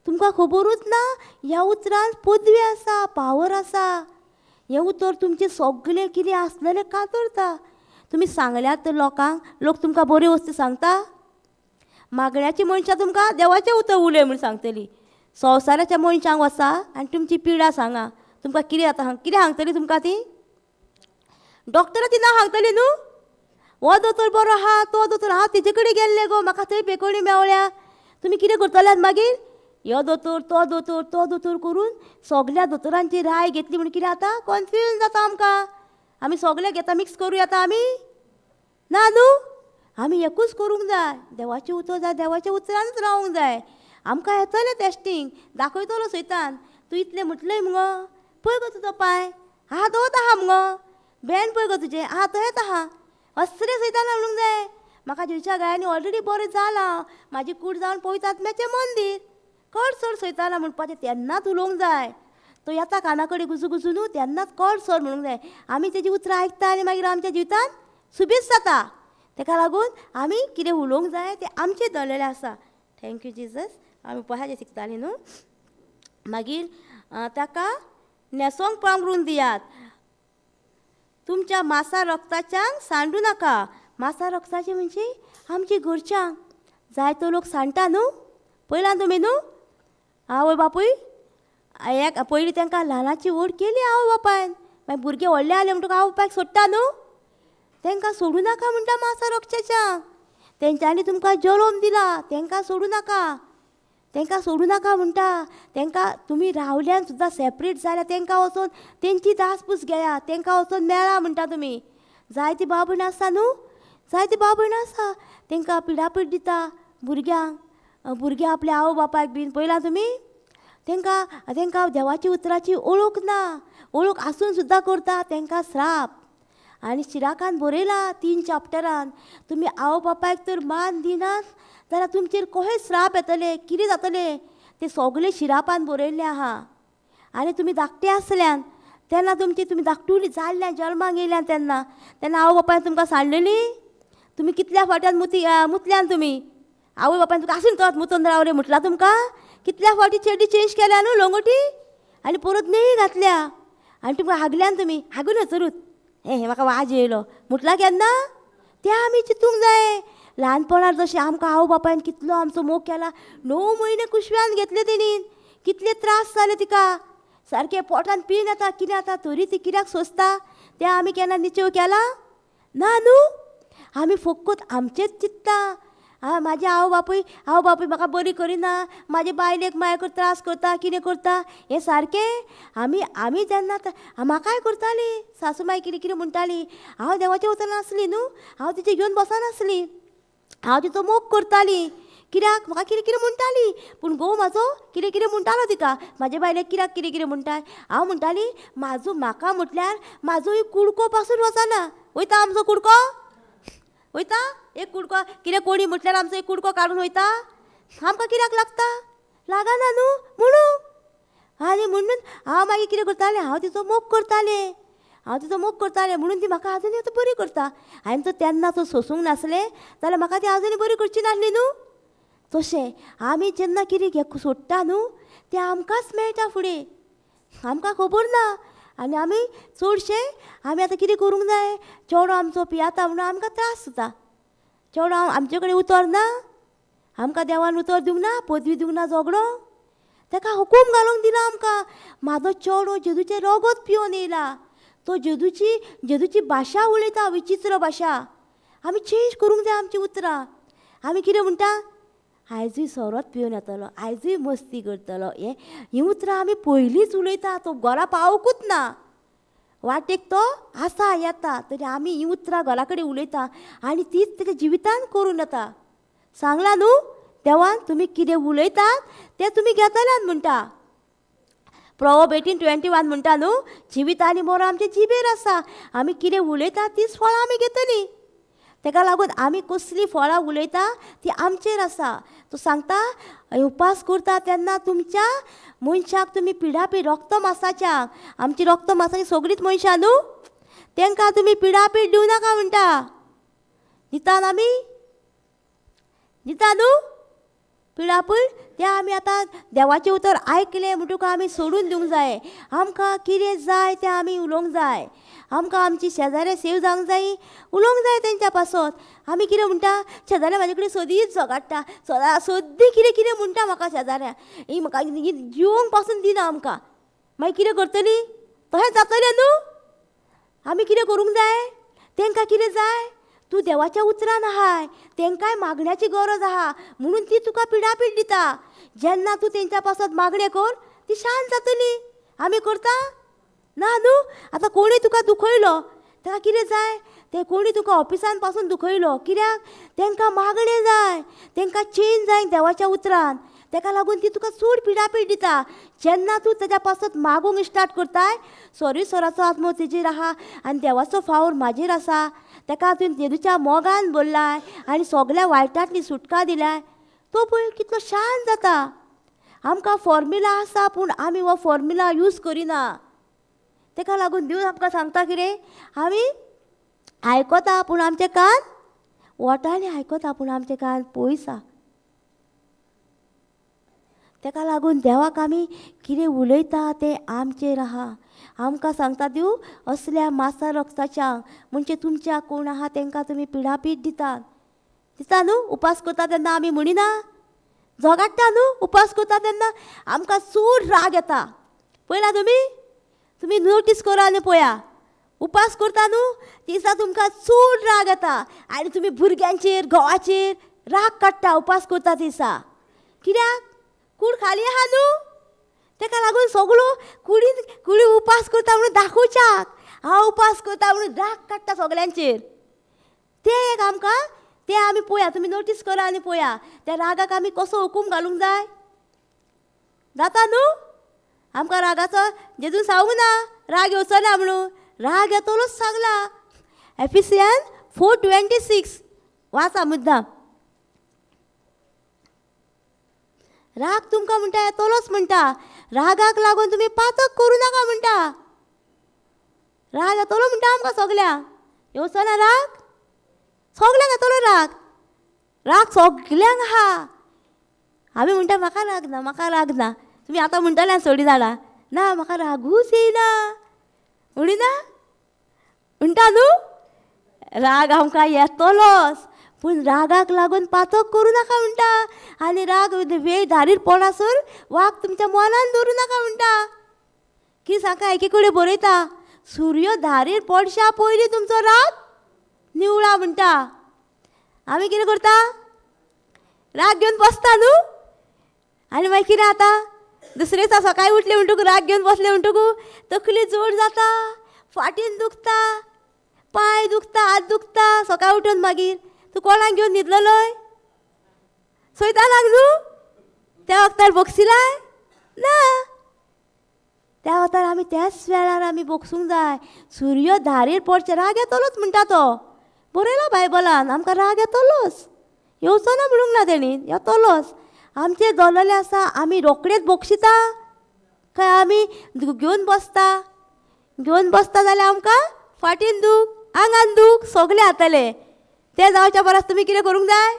तुमकां खबरूच ना ह्या उतरान पदवी आसा, पावर आसा. हें उतर तुमचें सगळें कितें आसलेलें कातरता. तुमी सांगल्यात तर लोकांक, लोक तुमकां बऱ्यो वस्तू सांगता. मागण्याची मनशां तुमकां देवाचें उतर उलय म्हूण सांगतली. संवसाराच्या मनशांक वचा आनी तुमची पिडा सांगा, तुमकां कितें जाता, कितें सांगतली तुमकां ती डॉक्टरां ती ना सांगतली न्हू. हो दोतोर बरो आहा, तो दोतोर हांव तेजे कडेन गेल्ले गो, म्हाका थंय बेकोणी मेवल्या. तुमी कितें करतल्यात मागीर, ह्यो दोतोर तो दोतोर तो दोतोर करून सगल्या दोतोरांची राय घेतली म्हूण कितें जाता, कन्फ्यूजन जाता आमकां. आमी सगळे घेता मिक्स करूं येता आमी ना न्हू. आमी एकूच करूंक जाय, देवाचें उतर जाय, देवाच्या उतरानूच रावंक जाय. आमकां येतलें टेस्टींग दाखयतलो सैतान, तूं इतलें म्हटलें मुगो, पळय गो तुजो पांय आहा तोच आहा मुगो, बेन पळय गो तुजें आहा तहेंच आहा, असलें सैतान म्हणूंक जाय. म्हाका जेजूच्या गायांनी ऑलरेडी बरें जालां, म्हाजी कूड जावन पवित्र आत्म्याचें मंदीर. कड सर सैताना म्हणपाचें तेन्नाच उलोवंक जाय. तो येता काना कडेन गुजू गुजू न्हू, तेन्नाच कड सर म्हणूंक जाय. आमी तेजी उतरां आयकता आनी मागीर आमच्या जिवितान सुबीस जाता. तेका लागून आमी कितें उलोवंक जाय तें आमचें दवरलेलें आसा. Thank you Jesus. आमी उपासाचें शिकतालीं न्हू. मागीर ताका न्हेसोंक पांगरून दियात, तुमच्या मासा रक्ताच्यांक सांडू नाका. मासा रक्ताचें म्हणजे आमच्या घरच्यांक. जायतो लोक सांडटा न्हू, पयल्यान तुमी न्हू आवय बापूय एक पयलीं तांकां ल्हानाची व्हड केली आवय बापायन, मागीर भुरगे व्हडले जाले म्हणटकच आवय बापायक सोडटा न्हू. तांकां सोडूं नाका म्हणटा मासा रक्ताच्यांक. तेंच्यांनी तुमकां जल्म दिला, तांकां सोडूं नाका, तांकां सोडूं नाका म्हणटा. तांकां तुमी रावल्यान सुद्दां सेपरेट जाल्यार तांकां वचून तेंची दासपूस घेया, तांकां वचून मेळा म्हणटा तुमी. जायती भाव भयणां आसता न्हू, जायती भाव भयणां आसा, तांकां पिडापीड दिता भुरग्यांक. भुरग्यां आपल्या आवय बापायक बीन पळयलां तुमी, तांकां तांकां देवाची उतराची ओळख ना, ओळख आसून सुद्दां करता तांकां श्राप. आनी शिराकान बरयलां 3 चॅप्टरान, तुमी आवय बापायक तर मान दिनात जाल्यार तुमचेर कशें श्राप येतले, कितें जातलें तें सगळें शिरापान बरयल्लें आहा. आनी तुमी धाकटे आसल्यान तेन्ना तुमची तुमी धाकटुली जाल्ल्यान जल्माक येयल्यान तेन्ना तेन्ना आवय बापायन तुमकां सांडलेली. तुमी कितल्या फावट्यान मुती मुतल्यान तुमी आवय बापायन तुका आसून तोच मुतून रावले म्हटलां तुमकां. कितल्या फावटी चेडी चेंज केल्या न्हू लंगोटी आनी परत न्ही घातल्या आनी तुमकां हागल्यान तुमी हागून वचरूत हें म्हाका वाज येयलो म्हटलां केन्ना. तें आमी चिंतूंक जाय. ल्हानपणार जशें आमकां आवय बापायन कितलो आमचो मोग केला, 9 म्हयने कुशव्यान घेतले तेणीन, कितले त्रास जाले तिका, सारकें पोटान पीन येता कितें जाता तरी ती कित्याक सोंसता. तें आमी केन्ना निचेव केला ना न्हू. आमी फकत आमचेंच चिंत्ता. आं म्हाजे आवय बापूय, आवय बापूय म्हाका बरी करिना, म्हाजे बायलेक मागीर त्रास करता कितें करता हें सारकें. आमी आमी जेन्ना म्हाकाय करताली सासू माय कितें कितें म्हणटाली. हांव देवाचें उतर नासली न्हू, हांव तिचें घेवन बसनासली, हांव तिचो मोग करताली. कित्याक म्हाका कितें कितें म्हणटाली, पूण घोव म्हाजो कितें कितें म्हणटालो तिका, म्हाजे बायलेक कित्याक कितें कितें म्हणटाय. हांव म्हणटाली म्हाजो म्हाका म्हटल्यार म्हाजो एक कुडको पासून वचना. वयता आमचो कुडको, वयता एक कुडको कितें कोणी म्हटल्यार आमचो एक कुडको काडून वयता. आमकां कित्याक लागता, लागना न्हू म्हणून. आनी म्हणून हांव मागीर कितें करतालें, हांव तिचो मोग करतालें, हांव तिचो मोग करतालें म्हणून ती म्हाका आजूनय आतां बरी करता. हांवें तर तेन्ना तो सोंसूंक नासलें जाल्यार म्हाका ती आजूनय बरी करची नासली न्हू. तशें आमी जेन्ना कितें सोडटा न्हू तें आमकांच मेळटा फुडें, आमकां खबर ना. आनी आमी चडशें आमी आतां कितें करूंक जाय, चेडो आमचो पियाता म्हणून आमकां त्रास जाता. चेडो आमचे कडेन उतर ना, आमकां देवान उतर दिवंक ना, पदवी दिवंक ना, झगडो ताका हुकूम घालूंक दिना आमकां. म्हाजो चेडो जेजूचें रगत पिवन येयला, तो जेजूची जेजूची भाशा उलयता, विचित्र भाशा. आमी चेंज करूंक जाय आमचीं उतरां. आमी कितें म्हणटा, आयजूय सोरोत पिवन येतलो, आयजूय मस्ती करतलो, हें हीं उतरां आमी पयलींच उलयता. तो घरा पावकूच ना, वाटेक तो आसा येता तरी आमी हीं उतरां घरा कडेन उलयता आनी तीच तेच्या जिवितान करून येता. सांगलां न्हू देवान, तुमी कितें उलयतात तें तुमी घेतल्यात म्हणटा. प्रोवर्ब 18:21 म्हणटा न्हू, जिवीत आनी मरण आमचे जिबेर आसा, आमी कितें उलयता तीच फळां आमी घेतलीं. तेका लागून आमी कसलीं फळां उलयता ती आमचेर आसा. तो सांगता उपास करता तेन्ना तुमच्या मनशाक तुमी पिडापीड रक्त मासाच्या, आमची रक्त मासाची सगळींच मनशां न्हू, तांकां तुमी पिडापीड दिवं नाका म्हणटा. दिता आमी, दिता न्हू पिडापीड. तें आमी आतां देवाचें उतर आयकलें म्हणटकूच आमी सोडून दिवंक जाय. आमकां कितें जाय तें आमी उलोवंक जाय. आमकां आमची शेजाऱ्या सेव जावंक जाय, उलोवंक जाय तेंच्या पासत. आमी कितें म्हणटा, शेजाऱ्या म्हाजे कडेन सदींच झगडटा, सदां सद्दी कितें कितें म्हणटा म्हाका शेजाऱ्या, ही म्हाका जिवंक पासून दिना आमकां. मागीर कितें करतली, तशें जातलें न्हू. आमी कितें करूंक जाय, तेंकां कितें जाय, तूं देवाच्या उतरान आहाय, तेंकांय मागण्याची गरज आहा म्हणून ती तुका पिडापीड दिता. जेन्ना तूं तेंच्या पासत मागणें कर ती शांत जातली. आमी करता ना न्हू. आतां कोणी तुका दुखयलो ताका कितें जाय, ते कोणी तुका ऑफिसान पासून दुखयलो कित्याक, तेंकां मागणें जाय, तेंकां चेंज जाय देवाच्या उतरान. तेका लागून ती तुका चड पिडापीड दिता. जेन्ना तूं तेज्या पासत मागूंक स्टार्ट करताय, सॉरी सराचो आत्मो तेजेर आहा आनी देवाचो फावर म्हाजेर आसा, ताका तुवें जेजूच्या मोगान बोल्लाय आनी सगळ्या वायटांतली सुटका दिलाय, तो पळय कितलो शांत जाता. आमकां फॉर्म्युला आसा पूण आमी हो फॉर्म्युला यूज करिना. ताका लागून देव आमकां सांगता कितें, आमी आयकता पूण आमचे कान वोटांनी आयकता पूण आमचे कान पयस आसा. ताका लागून देवाक आमी कितें उलयता तें आमचेर आहा. आमकां सांगता देव असल्या मासा रक्ताच्या म्हणजे तुमच्या कोण आहा तांकां तुमी पिडापीड दिता दिता न्हू. उपास करता तेन्ना आमी म्हणिना, झगडटा न्हू उपास करता तेन्ना आमकां चड राग येता. पळयला तुमी, तुमी नोटीस करा आनी पळया, उपास करता न्हू दिसा तुमकां चड राग येता आनी तुमी भुरग्यांचेर घोवाचेर राग काडटा उपास करता दिसा. कित्याक? कूड खाली आहा न्हू, ताका लागून सगळो कुडीन कुडी उपास करता म्हणून दाखोवच्याक हांव उपास करता म्हणून राग काडटा सगळ्यांचेर. तें एक आमकां तें आमी पळया, तुमी नोटीस करा आनी पळया त्या रागाक आमी कसो हुकूम घालूंक जाय. जाता न्हू आमकां रागाचो जेजून सांगूंक ना राग येवचो ना म्हणून, राग येतलोच सांगला. एफिसियन 4:26 वाचा मुद्दाम. राग तुमकां म्हणटा येतलोच म्हणटा, रागाक लागून तुमी पातक करूं नाका म्हणटा. राग येतलो म्हणटा आमकां सगळ्यांक, येवचो ना राग? सगळ्यांक येतलो राग, राग सगळ्यांक आहा. आमी म्हणटा म्हाका राग ना, म्हाका राग ना. तुमी आतां म्हणटले थोडीं जाणां ना म्हाका रागूच येयना म्हणिना, म्हणटा न्हू. राग आमकां येतलोच पूण रागाक लागून पातक करूं नाका म्हणटा. आनी राग वेळ धारीर पडासर वाग तुमच्या मनान दवरूं नाका म्हणटा. कितें सांगता एके कडेन बरयता, सूर्य धारीर पडशा पयलीं तुमचो राग निवळा म्हणटा. आमी कितें करता, राग घेवन बसता न्हू. आनी मागीर कितें जाता, दुसरे दिसा सकाळीं उठले म्हणटकूच राग घेवन बसले म्हणटकूच तकली जोड जाता, फाटीन दुखता, पांय दुखता, हात दुखता. सकाळीं उठून मागीर तूं कोणाक घेवन न्हिदलोय सैतानाक न्हू, त्या वखदार बोगसिलाय ना. त्या वखदार आमी त्याच वेळार आमी बोगसूंक जाय. सूर्य धारीर पडचे राग येतलोच म्हणटा तो, बरयला बायबलान आमकां राग येतलोच, येवचो ना म्हणूंक ना तेणी, येतलोच. आमचेर दवरलेलें आसा आमी रोखडेच बोगशिता काय आमी घेवन बसता? घेवन बसता जाल्यार आमकां फाटीन दूख, आंगान दूख सगळें जातलें. तें जावच्या परस तुमी कितें करूंक जाय,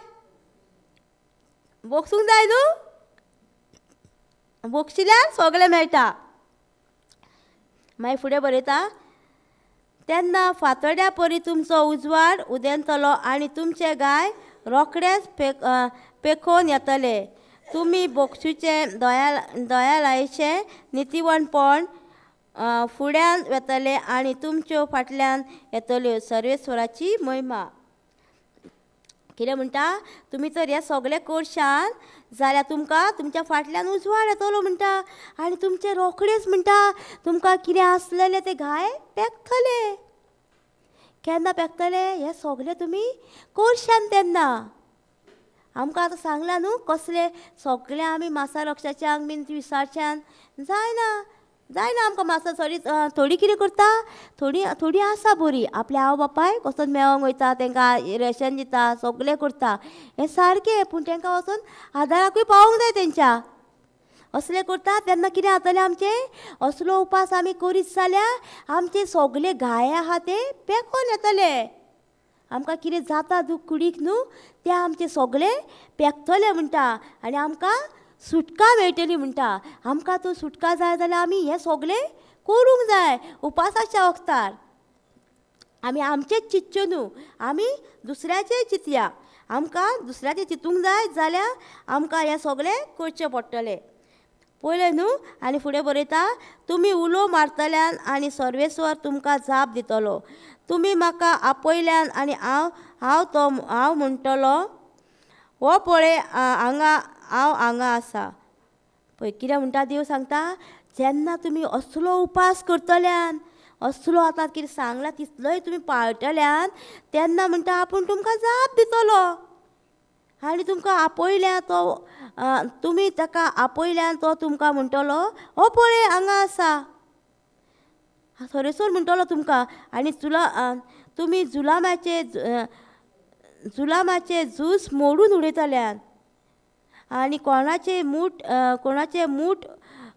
बोगसूंक जाय न्हू. बोगशिल्यार सगळें मेळटा. मागीर फुडें बरयता, तेन्ना फातोड्या परी तुमचो उजवाड उदेंतलो आनी तुमचे गाय रोखडेच पेखोवन येतले. तुमी बोगसुचें दयालायचें नितीवणपण फुड्यान वेतले आनी तुमच्यो फाटल्यान येतल्यो सर्वेस्वराची महिमा. कितें म्हणटा, तुमी तर हें सगळें करशात जाल्यार तुमकां तुमच्या फाटल्यान उजवाड येतलो म्हणटा आनी तुमचें रोखडेच म्हणटा तुमकां कितें आसलेलें तें घाय पेकतले. केन्ना पेकतले हें सगळें तुमी करशात तेन्ना. आमकां आतां सांगलां न्हू कसलें सगळें आमी मासा रक्षाच्यान बीन विसारच्यान जायना, जायना आमकां मासा सॉरी. थोडी कितें करता, थोडी थोडी आसा बरी आपल्या आवय बापायक वचोन मेळोंक वयता, तांकां रेशन दिता, सगळें करता, हें सारकें. पूण तांकां वचोन आदाराकूय पावोंक जाय तेंच्या. असलें करता तेन्ना कितें जातलें आमचें, असलो उपास आमी करीत जाल्यार आमचे सगळे घाये आहा ते पेकोन येतले. आमकां कितें जाता दूख कुडीक न्हू तें आमचें सगळें पेकतलें म्हणटा आनी आमकां सुटका मेळटली म्हणटा. आमकां तो सुटका जाय जाल्यार आमी हें सगळें करूंक जाय. उपासाच्या वखदार आमी आमचेंच चिंतचें न्हू, आमी दुसऱ्याचें चिंतया. आमकां दुसऱ्याचें चिंतूंक जाय जाल्यार आमकां हें सगळें करचें पडटलें. पळयलें न्हू. आनी फुडें बरयता, तुमी उलो मारतल्यान आनी सर्वेस्वर तुमकां जाप दितलो. तुमी म्हाका आपयल्यान आनी हांव हांव तो हांव म्हणटलो, हो पळय हांगा हांव हांगा आसा. पळय कितें म्हणटा देव सांगता, जेन्ना तुमी असलो उपास करतल्यान, असलो आतां कितें सांगलां तितलोय तुमी पाळटल्यान, तेन्ना म्हणटा आपूण तुमकां जाप दितलो. आनी तुमकां आपयल्या तो तुमी ताका आपयल्यान तो तुमकां म्हणटलो, हो पळय हांगा आसा. सर्वेस्वर म्हणटलो तुमकां आनी तुला तुमी जुलामाचे जुलामाचे झूज मोडून उडयतल्यात आनी कोणाचे मूठ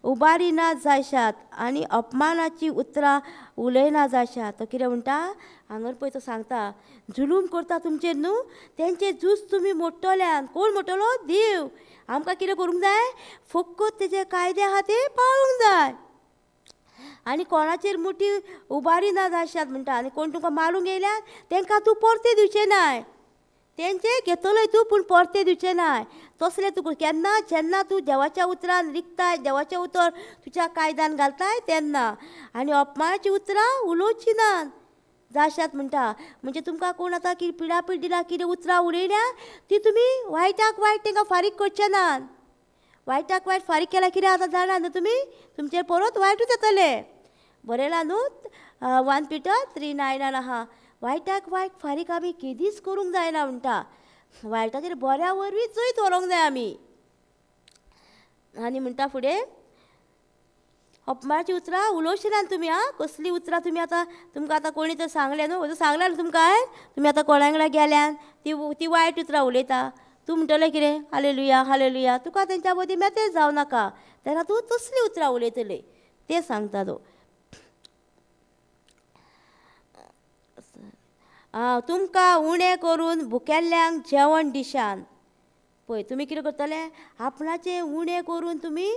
उबारिना जायशात आनी अपमानाची उतरां उलयना जायशात. तो कितें म्हणटा हांगर पळय तो सांगता जुलूम करता तुमचेर न्हू तेंचे झूज तुमी मोडटल्यान. कोण मोडटलो? देव. आमकां कितें करूंक जाय? फकत तेजे कायदे आहा ते पाळूंक जाय आनी कोणाचेर मुठी उबारिना जायशात म्हणटा. आनी कोण तुमकां मारूंक येयल्यार तेंकां तूं परते दिवचें नाय, तेंचे घेतलोय तूं पूण परते दिवचें नाय. तसलें तुका केन्ना जेन्ना तूं देवाच्या उतरान रिगताय, देवाचें उतर तुज्या कायद्यान घालताय तेन्ना. आनी अपमानाचीं उतरां उलोवचीं ना जाशात म्हणटा. म्हणजे तुमकां कोण आतां कितें पिडापीड दिला, कितें उतरां उलयल्या ती तुमी वायटाक वायट तेंकां फारीक करचे नात. वायटाक वायट फारीक केल्यार कितें आतां जाणा न्हू तुमी, तुमचेर परत वायटूच येतलें. बरयलां न्हू 1 Peter 3:9 आहा. वायटाक वायट फारीक आमी केदीच करूंक जायना म्हणटा. वायटाचेर बऱ्या वरवीं जैत व्हरूंक जाय आमी. आनी म्हणटा फुडें अपमानाचीं उतरां उलोवचीं ना तुमी. आं, कसलीं उतरां तुमी आतां तुमकां आतां कोणी तर सांगलें न्हू, सांगलें न्हू तुमकां हांवें, तुमी आतां कोणा वांगडा गेल्यान ती वायट उतरां उलयता, तूं म्हणटलें कितें हालेलुया हालेलुया, तुका तेंच्या मदीं मेतेर जावं नाका, तेन्ना तूं तसलीं उतरां उलयतली तें सांगता तो. तुमकां उणें करून भुकेल्ल्यांक जेवण दिशान. पळय तुमी कितें करतले, आपणाचें उणें करून तुमी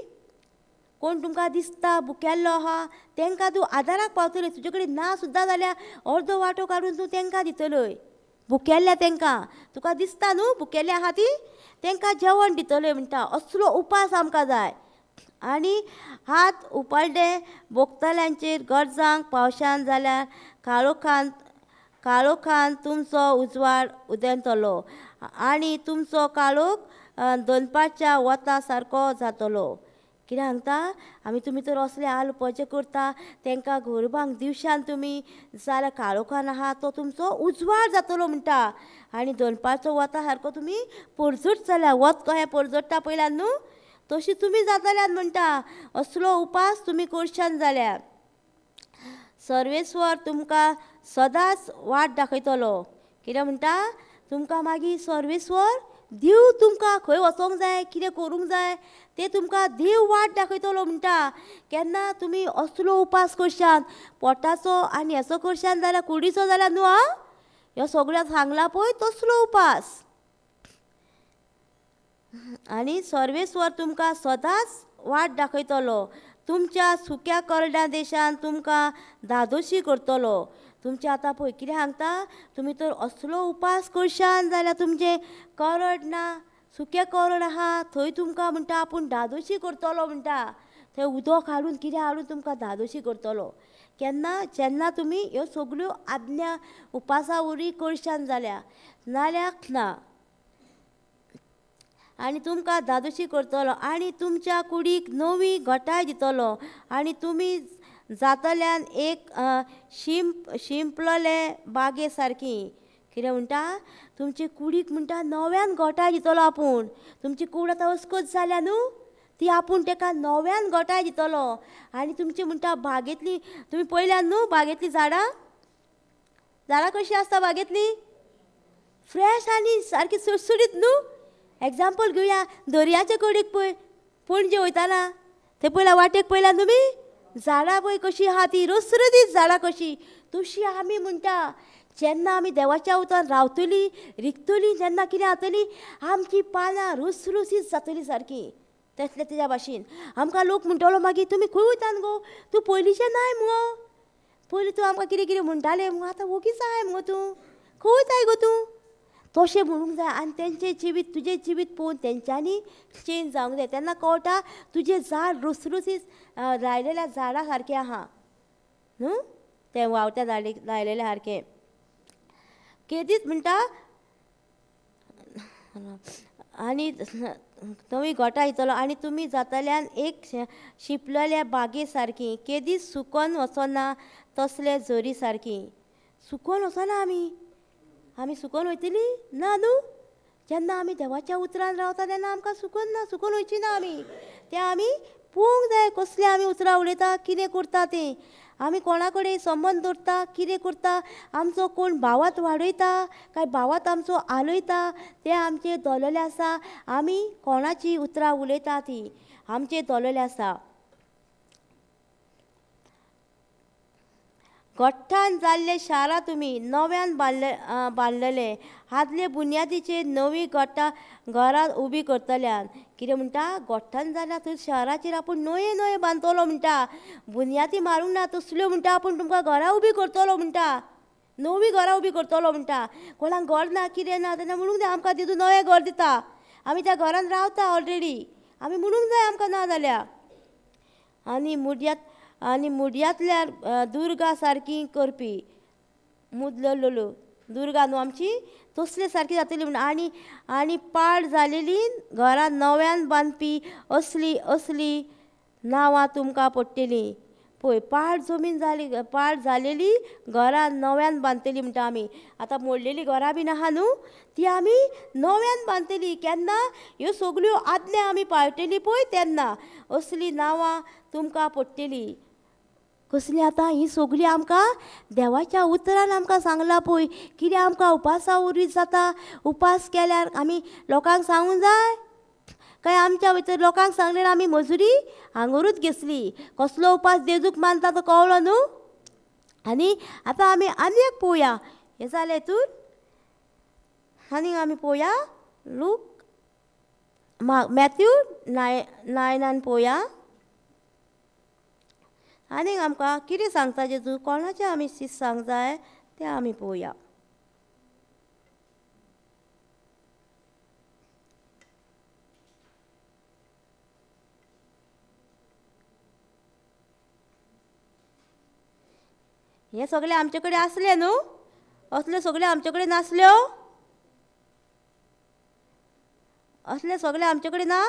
कोण तुमकां दिसता भुकेल्लो आहा तेंकां तूं आदाराक पावतले. तुजे कडेन ना सुद्दां जाल्यार अर्दो वांटो काडून तूं तेंकां दितलोय, भुकेल्ल्या तेंकां. तुका दिसता न्हू भुकेल्ले आहा ती, तेंकां जेवण दितलोय म्हणटा. असलो उपास आमकां जाय. आनी हात उपाडले भोगतल्यांचेर गरजांक पावशान जाल्यार काळोखान तुमचो उजवाड उदेंतलो आनी तुमचो काळोख दनपारच्या वता सारको जातलो. कितें सांगता आमी, तुमी तर असले हाल उपाचे करता तेंकां गोरबांक दिवशान तुमी जाल्यार काळोखान आहा तो तुमचो उजवाड जातलो म्हणटा. आनी दनपारचो वता सारको तुमी परजट जाल्या, वत कहें परजट्टा पयल्यान न्हू तशी तुमी जातल्यान म्हणटा. असलो उपास तुमी करशान जाल्यार सर्वेस्वर तुमकां सदांच वाट दाखयतलो. कितें म्हणटा, तुमकां मागीर सर्वेस्वर देव तुमकां खंय वचोंक जाय, कितें करूंक जाय तें तुमकां देव वाट दाखयतलो म्हणटा. केन्ना तुमी असलो उपास करशान पोटाचो आनी हेचो करशान जाल्यार कुडीचो जाल्यार न्हू आं, ह्यो सगळ्यां सांगला पळय तसलो उपास. आनी सर्वेस्वर तुमकां सदांच वाट दाखयतलो, तुमच्या सुक्या करड्या देशान तुमकां धादोशी करतलो. तुमचें आतां पळय कितें सांगता, तुमी तर असलो उपास करशान जाल्यार तुमचें करड ना, सुकें करड आहा थंय तुमकां म्हणटा आपूण धादोशी करतलो म्हणटा. थंय उदक हाडून कितें हाडून तुमकां धादोशी करतलो. केन्ना जेन्ना तुमी ह्यो सगल्यो आज्ञा उपासा वरवीं करशान जाल्यार, नाल्यार ना. आनी तुमकां धादोशी करतलो आनी तुमच्या कुडीक नवी घटाय दितलो आनी तुमी जातल्यान एक शिंपलले बागे सारकी. कितें म्हणटा, तुमचे कुडीक म्हणटा नव्यान घटाय दितलो आपूण. तुमची कूड आतां अस्कत जाल्या न्हू ती आपूण तेका नव्यान घटाय दितलो. आनी तुमची म्हणटा बागेंतली, तुमी पळयल्यान न्हू बागेंतली झाडां, झाडां कशीं आसता बागेंतली, फ्रेश आनी सारकी सुटसुटीत न्हू. एग्जाम्पल घेवया, दर्याचे कडेक पळय पणजे वयताना थंय पळयला वाटेक पळयला तुमी झाडां पळय कशी आहा ती रसरसीत झाडां कशी. तशी आमी म्हणटा जेन्ना आमी देवाच्या उतरान रावतली रिगतली जेन्ना कितें जातली आमची पानां रसरसीत जातली सारकी तसले तेज्या भाशेन. आमकां लोक म्हणटलो मागीर तुमी खंय वयतान गो, तूं पयलींचें नाय मुगो, पयलीं तूं आमकां कितें कितें म्हणटालें मुगो, आतां वोगीच आहाय मुगो, तूं खंय वयताय गो तूं, तशें म्हणूंक जाय. आनी तेंचें जिवीत तुजें जिवीत पळोवन तेंच्यांनी चेंज जावंक जाय. तेन्ना कळटा तुजें झाड रसरसीत लायलेल्या झाडां सारकें आहा न्हू, तें व्हांवत्या लायलेल्या सारकें. केदीच म्हणटा आनी नवी गोठां दितलो आनी तुमी जातल्यान एक शिंपलेल्या बागे सारकी, केदीच सुकोन वचना तसले झरी सारकी. सुकोन वचना आमी, आमी सुकोन वयतली ना न्हू. जेन्ना आमी देवाच्या उतरान रावता तेन्ना आमकां सुकोन ना, सुकोन वयची ना आमी, तें आमी पळोवंक जाय कसलीं आमी उतरां उलयता, कितें करता तें, आमी कोणा कडेन संबंद दवरता, कितें करता, आमचो कोण भावात वाडयता काय भावात आमचो आलयता तें आमचेर दवरलेलें आसा. आमी कोणाची उतरां उलयता ती आमचेर दवरलेलें आसा. गोठ्ठान जाल्ले शारां तुमी नव्यान बांदलेले आदले बुन्यादीचेर नवी गोठ्ठां घरां उबी करतल्यान. कितें म्हणटा, गोठ्ठान जाल्या थंय शाराचेर आपूण नये नये बांदतलो म्हणटा, बुन्यादी मारूंक ना तसल्यो म्हणटा आपूण तुमकां घरां उबी करतलो म्हणटा, नवी घरां उबी करतलो म्हणटा. कोणाक घर ना कितें ना तेन्ना म्हणूंक जाय आमकां तितून नवें घर दिता, आमी त्या घरान रावता ऑलरेडी, आमी म्हणूंक जाय आमकां ना जाल्यार. आनी मुड्यांत आनी मुड्यांतल्या दुर्गा सारकी करपी मुदललो दुर्गा न्हू आमची तसले सारकी जातली म्हण. आनी आनी पाड जालेली घरां नव्यान बांदपी असली असली नांवां तुमकां पडटलीं. पळय पाड जमीन जाली, पाड जालेली घरां नव्यान बांदतली म्हणटा आमी. आतां मोडलेली घरां बीन आहा न्हू ती आमी नव्यान बांदतली. केन्ना ह्यो सगल्यो आदल्यो आमी पाळटली पळय तेन्ना असली नांवां तुमकां पडटली. कसली आतां ही सगळीं आमकां देवाच्या उतरान आमकां सांगलां पळय कितें आमकां उपासा वरवीं जाता. उपास केल्यार आमी लोकांक सांगूंक जाय काय आमच्या भितर लोकांक सांगल्यार आमी मजुरी हांगोरूच घेतली. कसलो उपास जेजूक मानता तो कळ्ळो न्हू. आनी आतां आमी आनी एक पळोवया, हें जालें हितून आनी आमी पळोवया लूक मॅथ्यू 9 पळोवया. आनीक आमकां कितें सांगता जेजू, कोणाचें आमी शीत सांग जाय तें आमी पळोवया. हें सगळें आमचे कडेन आसलें न्हू, असलें सगळें आमचे कडेन नासल्यो, असलें सगळें आमचे कडेन ना.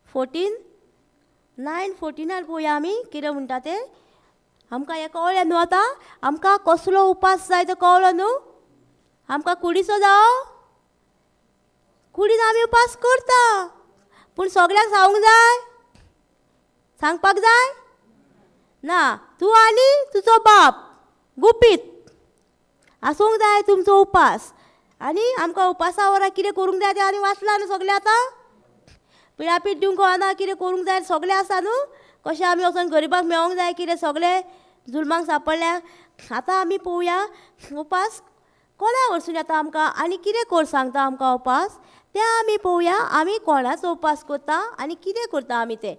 फोर्टीन 9:14 पळोवया आमी कितें म्हणटा तें. आमकां हें कळ्ळें न्हू आतां आमकां कसलो उपास जाय तो कळ्ळो न्हू. आमकां कुडीचो जावं, कुडीन आमी उपास करता, पूण सगळ्यांक सांगूंक जाय, सांगपाक जाय ना. तूं आनी तुजो बाप गुपीत आसूंक जाय तुमचो उपास. आनी आमकां उपासा वरां कितें करूंक जाय तें आमी वाचलां न्हू सगळें. आतां पिळापीट दिवंक कळना कितें करूंक जाय सगळें आसा न्हू. कशें आमी वचोन गरिबाक मेळोंक जाय कितें सगळें जुलमाक सांपडल्या. आतां आमी पळोवया उपास कोणा वरसून येता आमकां आनी कितें कर सांगता आमकां उपास तें आमी पळोवया. आमी कोणाचो उपास करता आनी कितें करता आमी तें.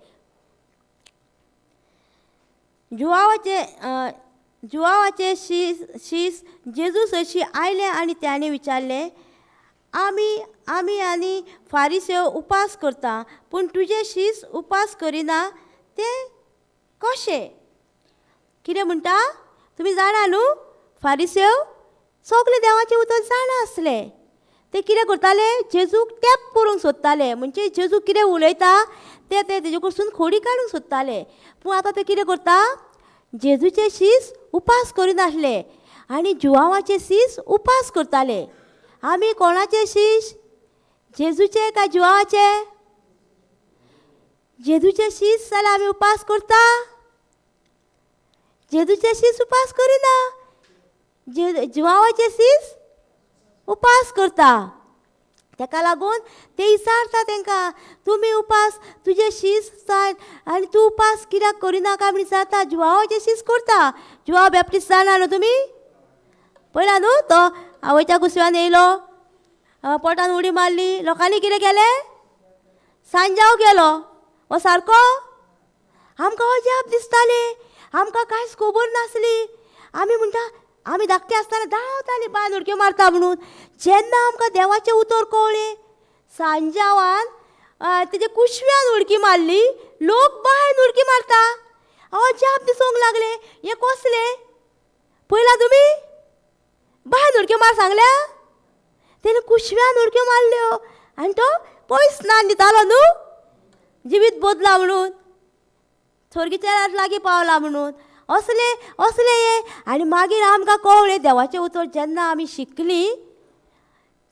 जुवावाचे शीस जेजू सरशी आयले आनी ताणें विचारलें, आमी आमी आनी फारीसेव उपास करता, पूण तुजे शीस उपास करिना तें कशें? कितें म्हणटा तुमी जाणा न्हू, फारीसेव सगळे देवाचें उतर जाणा आसले. ते कितें करताले, जेजूक टॅप करूंक सोदताले, म्हणजे जेजू कितें उलयता ते तेजे कडसून खोडी काडूंक सोदताले. पूण आतां ते कितें करता, जेजूचे शीस उपास करिनासले आनी जुवावाचे शीस उपास करताले. आमी कोणाचे शीस, जेजूचे काय जुवावाचे? जेजूचे शीस जाल्यार आमी उपास करता, जेजूचे शीस उपास करिना, जुवावाचे शीस उपास करता. तेका लागून ते विचारता तेंकां, तुमी उपास तुजे शीस जाय आनी तूं उपास कित्याक करिना काय म्हण विचारता. जुवावाचे शीस करता. जुवाव बॅप्टिस्ट जाणा न्हू तुमी, पळयला न्हू, तो आवयच्या कुसव्यान येयलो, पोटान उडी मारली, लोकांनी कितें केलें, सांजाव केलो. हो सारको आमकां अजाप दिसतालें, आमकां कांयच खबर नासली. आमी म्हणटा आमी धाकटे आसतना धांवतालीं बांय उडक्यो मारता म्हणून. जेन्ना आमकां देवाचें उतर कळ्ळें, सांजावान तेजे कुशव्यान उडकी मारली, लोक बांयन उडकी मारता, अजाप दिसूंक लागलें. हें कसलें पळयलां तुमी, बांयन उडक्यो मार सांगल्या, तेणें कुशव्यान उडक्यो मारल्यो आनी तो पयस स्नान दितालो न्हू, जिवीत बदला म्हणून, स्वर्गीच्या लागीं पावला म्हणून. असले असले हे. आनी मागीर आमकां कळ्ळें देवाचें उतर जेन्ना आमी शिकलीं,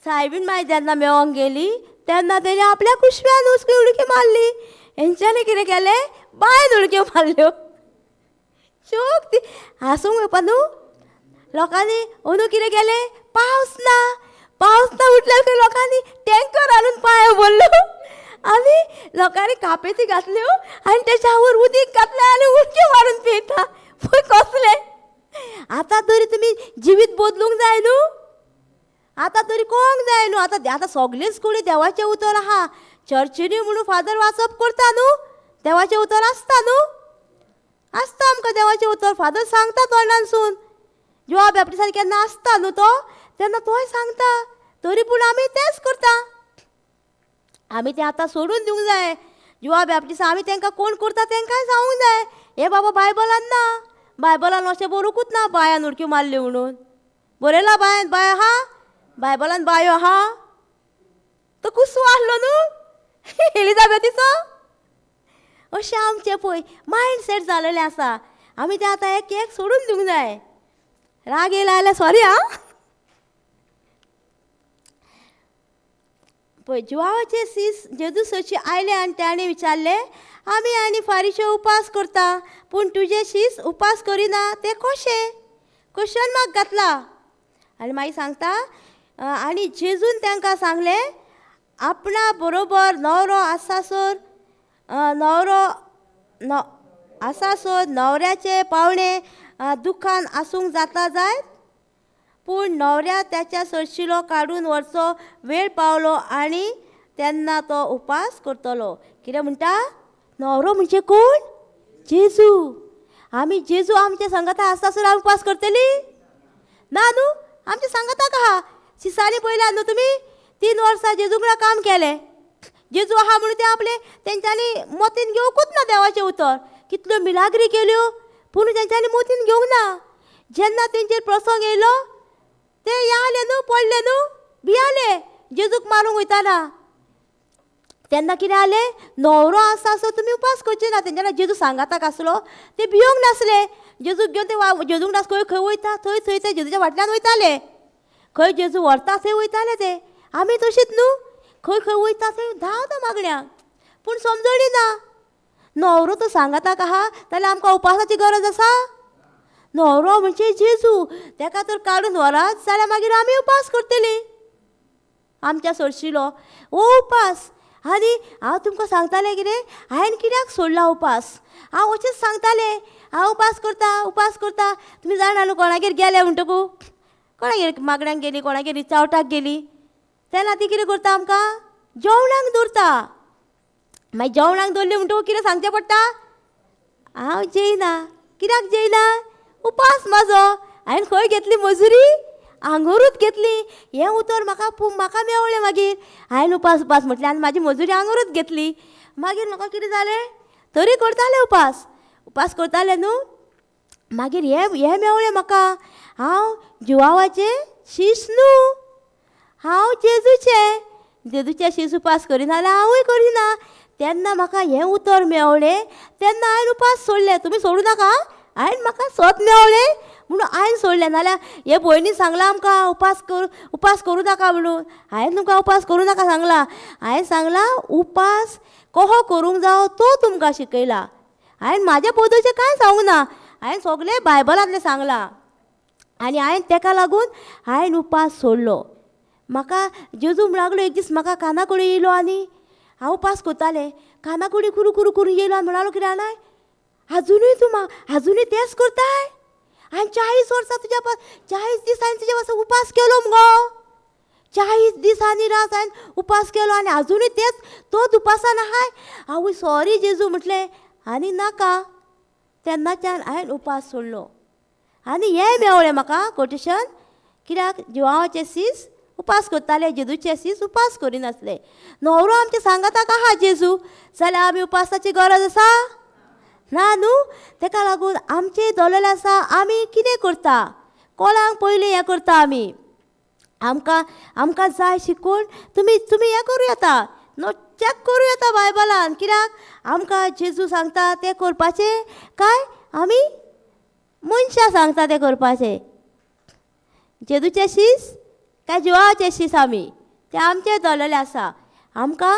सायबीन माय जेन्ना मेळोंक गेली तेन्ना तेणी आपल्या कुशव्यान उस्की उडकी मारली. हेंच्यांनी कितें केलें, बांयन उडक्यो मारल्यो. शोक ती हांसूंक येवपा न्हू लोकांनी. अंदू कितें केलें, पावस ना, पावस ना उठल्यार खंय लोकांनी टँकर हाडून पांय भरलो आनी लोकांनी कापेती घातल्यो आनी तेच्यावर उदीक घातलें आनी उडक्यो मारून पियता. पळय कसलें. आतां तरी तुमी जिवीत बदलूंक जाय न्हू, आतां तरी कोंक जाय न्हू. आतां आतां सगळेच कडेन देवाचें उतर आहा. चर्चीनी म्हणून फादर वाचप करता न्हू, देवाचें उतर आसता न्हू, आसता आमकां देवाचें उतर. फादर सांगता तोंडानसून, जुवा बॅप्टिसान केन्ना आसता न्हू तो, तेन्ना तोय सांगता. तरी पूण आमी तेंच करता. आमी तें आतां सोडून दिवंक जाय. जुवा बॅप्टिसान आमी तांकां कोण करता तांकांय सांगूंक जाय, हे बाबा बायबलान ना, बायबलान अशें बरोवंकूच ना बांयान उडक्यो मारल्यो म्हणून. बरयला बांयन बाय आहा, बायबलान बायो आहा. तो कुसो आसलो न्हू एलिजाबेथीचो. अशें आमचें पळय मायंड सेट जालेलें आसा. आमी तें आतां एक एक सोडून दिवंक जाय. राग येयला जाल्यार सॉरी आं. पळय जुवाचे सीस जेजू सची आयले आनी ताणें विचारलें, आमी आनी फारीचे उपास करता पूण तुजे शीस उपास करिना ते कशें? क्वेश्चन मार्क घातला. आनी मागीर सांगता, आनी जेजून तांकां सांगलें, आपणा बरोबर न्हवरो आसासर न्हवरो आसासर न्हवऱ्याचे पावणे दुखान आसूंक जाता जायत, पूण न्हवऱ्या त्याच्या सरशिलो काडून व्हरचो वेळ पावलो आनी तेन्ना तो उपास करतलो. कितें म्हणटा? न्हवरो म्हणजे कोण? जेजू. आमी जेजू आमच्या सांगाता आसासर आमी उपास करतली ना न्हू. आमच्या सांगाताक आहा. सिसांनी पळयला न्हू तुमी, 3 वर्सां जेजू कडेन काम केलें. जेजू आहा म्हणून ते आपले तेंच्यांनी मोतीन घेवंकूच ना देवाचें उतर. कितल्यो मिलाग्री केल्यो पूण तेंच्यांनी मोतीन घेवंक ना. जेन्ना तेंचेर प्रसंग येयलो ते आले न्हू, पडले न्हू, भियाले जेजूक मारूंक वयताना. तेन्ना कितें जालें, न्हवरो आसा असो तुमी उपास करचे ना. तेंच्यांनी जेजू सांगाताक आसलो ते भियोंक नासले. जेजूक घेवन ते जेजूक नास खंय खंय वयता थंय थंय ते जेजूच्या फाटल्यान वयताले. खंय जेजू व्हरता थंय वयताले ते. आमी तशीच न्हू, खंय खंय वयता थंय धांवता मागण्यांक, पूण समजणी ना. न्हवरो तो सांगाताक आहा जाल्यार आमकां उपासाची गरज आसा? न्हवरो म्हणजे जेजू, तेका तर काडून व्हरात जाल्यार मागीर आमी उपास करतली आमच्या सरशिलो हो उपास. आनी हांव तुमकां सांगतालें कितें, हांवें कित्याक सोडला उपास. हांव अशेंच सांगतालें, हांव उपास करता उपास करता. तुमी जाणा न्हू कोणागेर गेले म्हणटकू, कोणागेर मागण्यांक गेली, कोणागेर चावटाक गेली, तेन्ना ती कितें करता आमकां जेवणाक दवरता. मागीर जेवणाक दवरली म्हणटकू कितें सांगचें पडटा, हांव जेयना. कित्याक जेयना? उपास म्हाजो. हांवें खंय घेतली मजुरी? आंगोरूच घेतली. हें उतर म्हाका म्हाका मेवलें. मागीर हांवें उपास उपास म्हटलें आनी म्हाजी मजुरी आंगोरूच घेतली. मागीर म्हाका कितें जालें, तरी करतालें उपास, उपास करतालें न्हू. मागीर हें हें मेवलें म्हाका, हांव जुवावाचें शीस न्हू, हांव जेजूचें, जेजूचें शीस उपास करिना जाल्यार हांवूय करिना. तेन्ना म्हाका हें उतर मेवलें तेन्ना हांवें उपास सोडलें. तुमी सोडूं नाका, हांवें म्हाका सोत मेवलें म्हणून हांवें सोडलें. नाल्यार हे भयणीन सांगलां आमकां उपास कर, उपास करूं नाका म्हणून. हांवें तुमकां उपास करूं नाका सांगलां. हांवें सांगलां उपास कसो करूंक जावो तो तुमकां शिकयला. हांवें म्हाज्या पद्दतीचें कांय सांगूंक ना, हांवें सगळें बायबलांतलें सांगलां. आनी हांवें तेका लागून हांवें उपास सोडलो. म्हाका जेजू लागलो एक दीस म्हाका काना कडेन येयलो आनी हांव उपास करतालें. काना कडेन कुरू कुरू करून येयलो आनी म्हणालो, कितें जाणाय, आजुनूय तूं आजुनूय तेंच करताय? हांवें 40 वर्सां तुज्या पास, 40 दीस हांवें तुज्या पासून उपास केलो मुगो. 40 दीस आनी रात हांवें उपास केलो आनी आजुनूय तेंच तोच उपासान आहाय. आवय सॉरी जेजू म्हटलें आनी नाका. तेन्नाच्यान हांवें उपास सोडलो. आनी हें मेवलें म्हाका कोटेशन, कित्याक जिवाचे सीस उपास करताले, जेजूचे सीस उपास करिनासले. न्हवरो आमचे सांगाताक आहा जेजू, जाल्यार आमी उपासाची गरज आसा ना न्हू. तेका लागून आमचें दवरलेलें आसा आमी कितें करता, कोणाक पयलीं हें करता आमी. आमकां आमकां जाय शिकून तुमी तुमी हें करूं येता न्हू, चॅक करूं येता बायबलान. कित्याक आमकां जेजू सांगता तें करपाचें काय आमी मनशां सांगता तें करपाचें. जेजूचें शीस काय जिवाचें शीस आमी तें आमचें दवरलेलें आसा. आमकां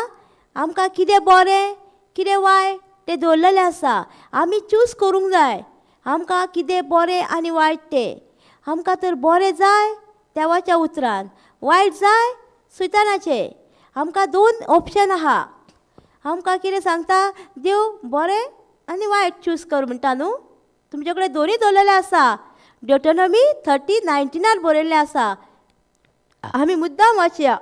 आमकां कितें बरें कितें वायट तें दवरलेलें आसा. आमी चूज करूंक जाय आमकां कितें बरें आनी वायट तें. आमकां तर बरें जाय देवाच्या उतरान, वायट जाय सैतानाचें. आमकां दोन ऑप्शन आहा. आमकां कितें सांगता देव, बरें आनी वायट चूज कर म्हणटा न्हू. तुमचे कडेन दोनूय दवरलेलें आसा. ड्युटोनॉमी 30:19 बरयल्लें आसा. आमी मुद्दाम वाचया,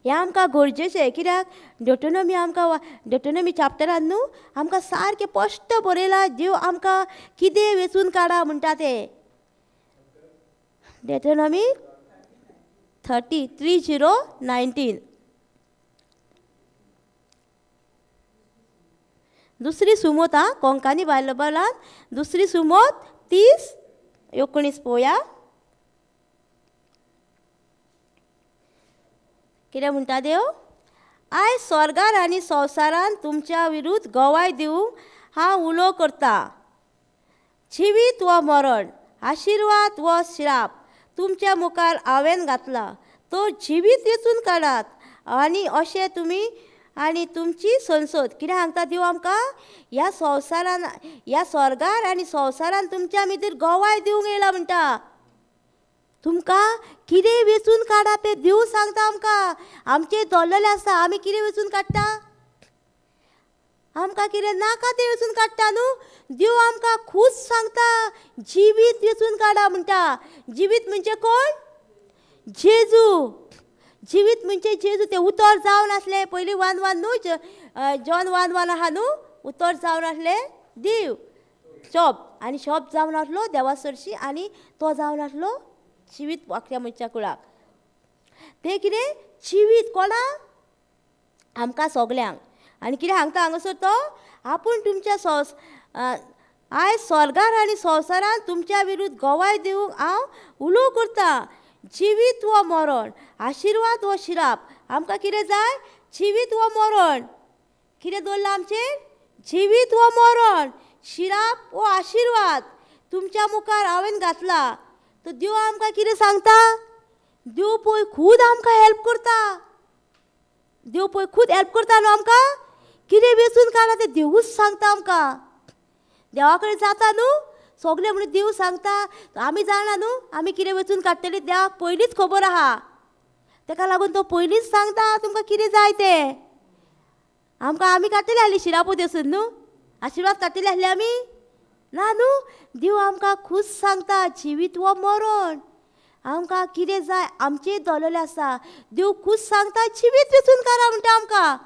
हें आमकां गरजेचें. कित्याक ड्युटोनॉमी आमकां ड्युटोनॉमी चॅप्टरान न्हू आमकां सारकें स्पश्ट बरयलां देव आमकां कितें वेंचून काडा म्हणटा तें. ड्युटोनॉमी 30:19. दुसरी सुमोत आं, कोंकणी बायबलान दुसरी सुमोत 30:19 पळोवया कितें म्हणटा देव. आयज स्वर्गार आनी संवसारान तुमच्या विरुद्ध गवाय दिवंक हांव उलो करता. जिवीत व मरण, आशिर्वाद व श्राप तुमच्या मुखार हांवें घातला. तो जिवीत वेंचून काडात आनी अशें तुमी आनी तुमची संसद. कितें सांगता देव आमकां, ह्या संवसारान, ह्या स्वर्गार आनी संवसारान तुमच्या भितर गवाय दिवंक येयला म्हणटा. तुमकां कितें वेंचून काडा तें देव सांगता आमकां. आमचें दवरलेलें आसा. आमी कितें वेंचून काडटा? आमकां कितें नाका तें वेंचून काडटा न्हू. देव आमकां खूब सांगता जिवीत वेंचून काडा म्हणटा. जिवीत म्हणजे कोण? जेजू. जिवीत म्हणजे जेजू. तें उतर जावन आसलें पयलीं 1:1 न्हू, जॉन 1:1 आहा न्हू. उतर जावन आसलें देव शॉप, आनी शॉप जावन आसलो देवा सरशी, आनी तो जावन आसलो जिवीत वाकड्या मनशा कुळाक. तें कितें जिवीत कोणा? आमकां सगल्यांक. आनी कितें सांगता हांगासर तो, आपूण तुमच्या आयज स्वर्गार आनी संवसारान तुमच्या विरुद्ध गवाय दिवंक हांव उलो करता. जिवीत व मरण, आशिर्वाद व श्राप. आमकां कितें जाय? जिवीत व मरण. कितें दवरलां आमचेर? जिवीत व मरण, श्राप व आशिर्वाद तुमच्या मुखार हांवें घातला. तर देव आमकां कितें सांगता? देव पळय खूद आमकां हेल्प करता. देव पळय खूद हेल्प करता न्हू आमकां. कितें वेंचून काडा तें देवूच सांगता आमकां. देवा कडेन जाता न्हू सगलें म्हणून देव सांगता. आमी जाणा न्हू आमी कितें वेंचून काडटली, देवाक पयलींच खबर आहा. तेका लागून तो पयलींच सांगता तुमकां कितें जाय तें. आमकां आमी काडटली आसली शिरापूत वचून न्हू, आशिर्वाद काडटली आसली आमी ना न्हू. देव आमकां खूब सांगता जिवीत व मरण, आमकां कितें जाय आमचें दवरलेलें आसा. देव खूब सांगता जिवीत वेंचून काडा म्हणटा आमकां,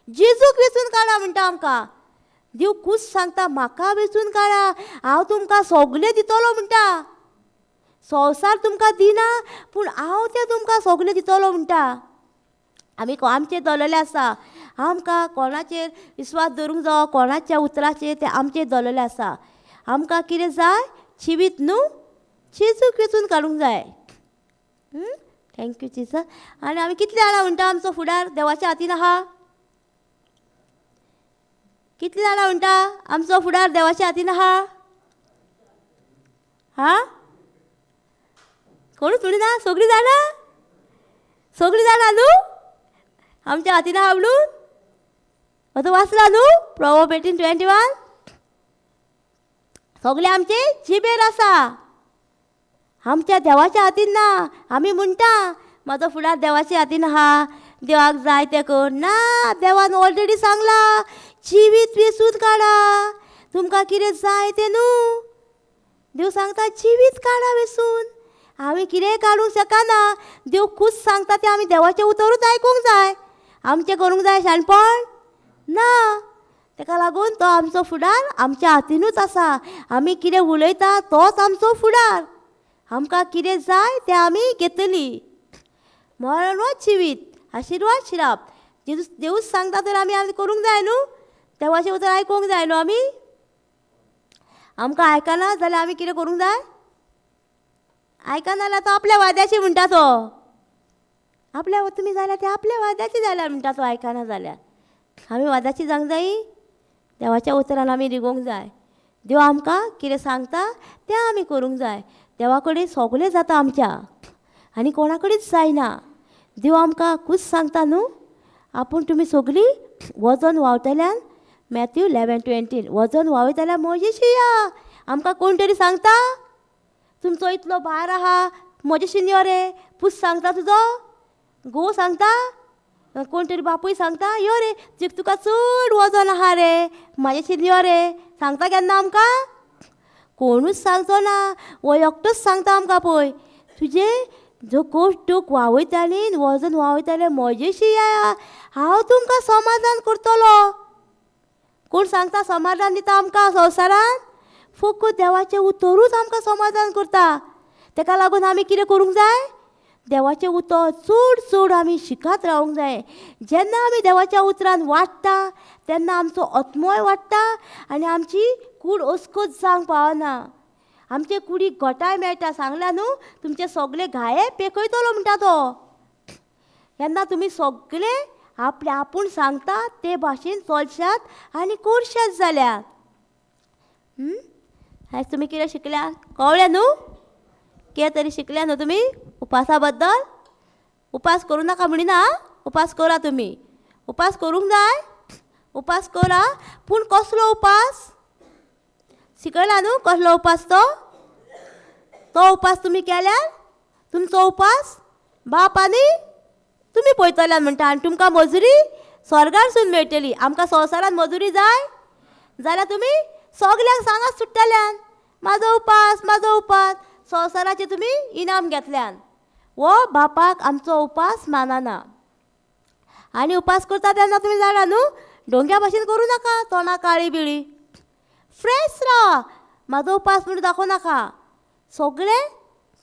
जेजूक वेंचून काडा म्हणटा आमकां. देव खूब सांगता म्हाका वेंचून काडा, हांव तुमकां सगलें दितलो म्हणटा. संवसार तुमकां दिना पूण हांव तें तुमकां सगलें दितलो म्हणटा. आमी आमचें दवरलेलें आसा. आमकां कोणाचेर विस्वास दवरूंक जावो, कोणाच्या उतराचेर, तें आमचें दवरलेलें आसा. आमकां कितें जाय? जिवीत न्हू, जेजूक वेंचून काडूंक जाय. Thank you teacher. आनी आमी कितले जाणां म्हणटा आमचो फुडार देवाच्या हातीन आहा? कितले जाणां म्हणटा आमचो फुडार देवाच्या हातीन आहा? हा, कोणूच म्हणिना? सगळीं जाणां, सगळीं जाणां न्हू आमच्या हातीन आहा म्हणून. आतां वाचला न्हू प्रोवर्ब 18:21. सगळें आमचे जिबेर आसा, आमच्या देवाच्या हातीन ना. आमी म्हणटा म्हाजो फुडार देवाच्या हातीन आहा, देवाक जाय तें कर. ना, देवान ऑलरेडी सांगला जिवीत वेंचून काडा, तुमकां कितें जाय तें न्हू. देव सांगता जिवीत काडा वेंचून. आमी कितेंय काडूंक शकना. देव खूब सांगता तें आमी देवाचें उतरूच आयकूंक जाय. आमचें करूंक जाय शाणपण ना. तेका लागून तो आमचो फुडार आमच्या हातीनूच आसा. आमी कितें उलयता तोच आमचो फुडार. आमकां कितें जाय तें आमी घेतली. मरण वा जिवीत, आशिर्वाद श्राप, देवूच सांगता तर आमी आमी करूंक जाय न्हू. देवाचें उतर आयकूंक जाय न्हू आमी. आमकां आयकना जाल्यार आमी कितें करूंक जाय? आयकना जाल्यार तो आपल्या वाद्याची म्हणटा तो. आपल्या तुमी जाल्यार ते आपल्या वाद्याची जाल्यार म्हणटा तो. आयकना जाल्यार आमी वाद्याची जावंक जायी. देवाच्या उतरान आमी रिगोवंक जाय. देव आमकां कितें सांगता तें आमी करूंक जाय. देवा कडेन सगळें जाता आमच्या आनी कोणा कडेच जायना. देव आमकां खूब सांगता न्हू, आपूण तुमी सगळीं वजन व्हांवतल्यान, मॅथ्यू 11:20, वजन व्हांवयतल्यान म्हजेशी या. आमकां कोण तरी सांगता तुमचो इतलो भार आहा म्हजेशी यो रे, पूत सांगता तुजो, घोव सांगता, कोण तरी बापूय सांगता यो रे तुका चड वजन आहा रे म्हाजेशी यो रे, सांगता केन्ना आमकां? कोणूच सांगचो ना, हो एकटोच सांगता आमकां. पळय तुजें जो कोश्ट दूख व्हांवयताली वजन व्हांवयतालें म्हजेशी या, हांव तुमकां समाधान करतलो. कोण सांगता समाधान दिता आमकां संवसारान? फक्त देवाचें उतरूच आमकां समाधान करता. तेका लागून आमी कितें करूंक जाय? देवाचें उतर चड चड आमी शिकत रावूंक जाय. जेन्ना आमी देवाच्या उतरान वाडटा तेन्ना आमचो आत्मोय वाडटा आनी आमची कूड अस्कत जावंक पावना. आमचे कुडीक घटाय मेळटा. सांगला न्हू तुमचे सगळे घाये पेखयतलो म्हणटा तो. तेन्ना तुमी सगळे आपले आपूण सांगता ते भाशेन चलशात आनी करशात जाल्यार. आयज तुमी कितें शिकल्या कळ्ळें न्हू? कितें तरी शिकल्या न्हू तुमी उपासा बद्दल? उपास करूं नाका म्हणिना, उपास करा तुमी, उपास करूंक जाय, उपास करा. पूण कसलो उपास शिकयला न्हू? कसलो उपास तो? तो उपास तुमी केल्यार तुमचो उपास बाप आनी तुमी पळयतल्यान म्हणटा, आनी तुमकां मजुरी स्वर्गारसून मेळटली. आमकां संवसारान मजुरी जाय जाल्यार तुमी सगल्यांक सांगात सुट्टल्यान म्हाजो उपास म्हाजो उपास, संवसाराचे तुमी इनाम घेतल्यान. हो बापाक आमचो उपास मानना. आनी उपास करता तेन्ना तुमी जाणा न्हू, डोंग्या भाशेन करूं नाका, तोंडा काळी बिळी, फ्रेश राव, म्हाजो उपास म्हणून दाखोवं नाका. सगळें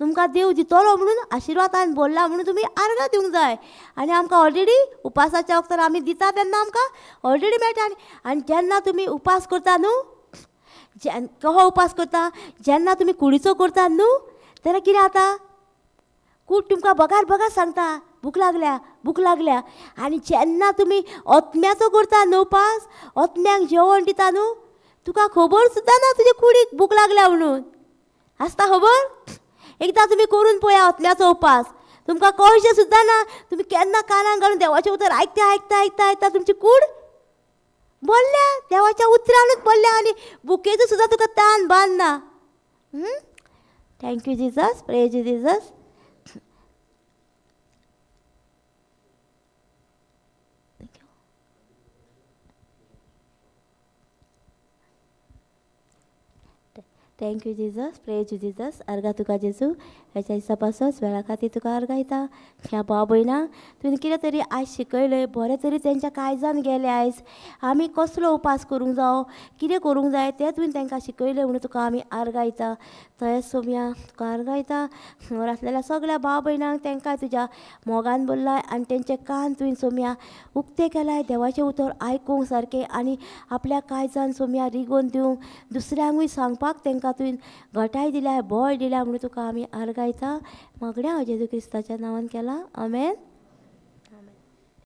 तुमकां देव दितलो म्हणून आशिर्वादान बोल्ला म्हणून तुमी आर्गां दिवंक जाय. आनी आमकां ऑलरेडी उपासाच्या वखदार आमी दिता तेन्ना आमकां ऑलरेडी मेळटा. आनी जेन्ना तुमी उपास करता न्हू, कहो उपास करता जेन्ना तुमी कुडीचो करता न्हू, तेन्ना कितें जाता? कूड तुमकां बगार बगार सांगता भूक लागल्या भूक लागल्या. आनी जेन्ना तुमी आत्म्याचो करता न्हू उपास, आत्म्याक जेवण दिता न्हू, तुका खबर सुद्दां ना तुजे कुडीक भूक लागल्या म्हणून. आसता खबर? एकदां तुमी करून पळया आत्म्याचो उपास, तुमकां कळचें सुद्दां ना. तुमी केन्ना कानाक घालून देवाचें उतर आयकता आयकता आयकता आयकता तुमची कूड बोल्ल्या, देवाच्या उतरानूच बोल्ल्या आनी भुकेचो सुद्दां तुका तान बांदना. Thank you Jesus, praise Jesus. Thank you Jesus, praise Jesus. अर्घा तुका जेजू, ह्याच्या दिसा पासोच वेळा खातीर तुका अर्घा दिता. ह्या भाव भयणांक तुवें कितें तरी आयज शिकयलें, बरें तरी तेंच्या काळजान गेलें. आयज आमी कसलो उपास करूंक जावो, कितें करूंक जाय तें तुवें तांकां शिकयलें म्हणून तुका आमी अर्घा दिता. तशेंच सोमया तुका अर्घा दिता. घरांतल्या सगळ्या भाव भयणांक तांकां तुज्या मोगान बोल्लाय आनी तेंचे कान तुवें सोमया उक्ते केलाय देवाचें उतर आयकूंक सारकें आनी आपल्या काळजान सोमया रिगोवन दिवंक, दुसऱ्यांकूय सांगपाक तांकां तुवें घटाय दिल्या, बळ दिल्या म्हणून तुका आमी अर्घा दिता. मागण्या जेजू क्रिस्ताच्या नांवान केला, आमेन.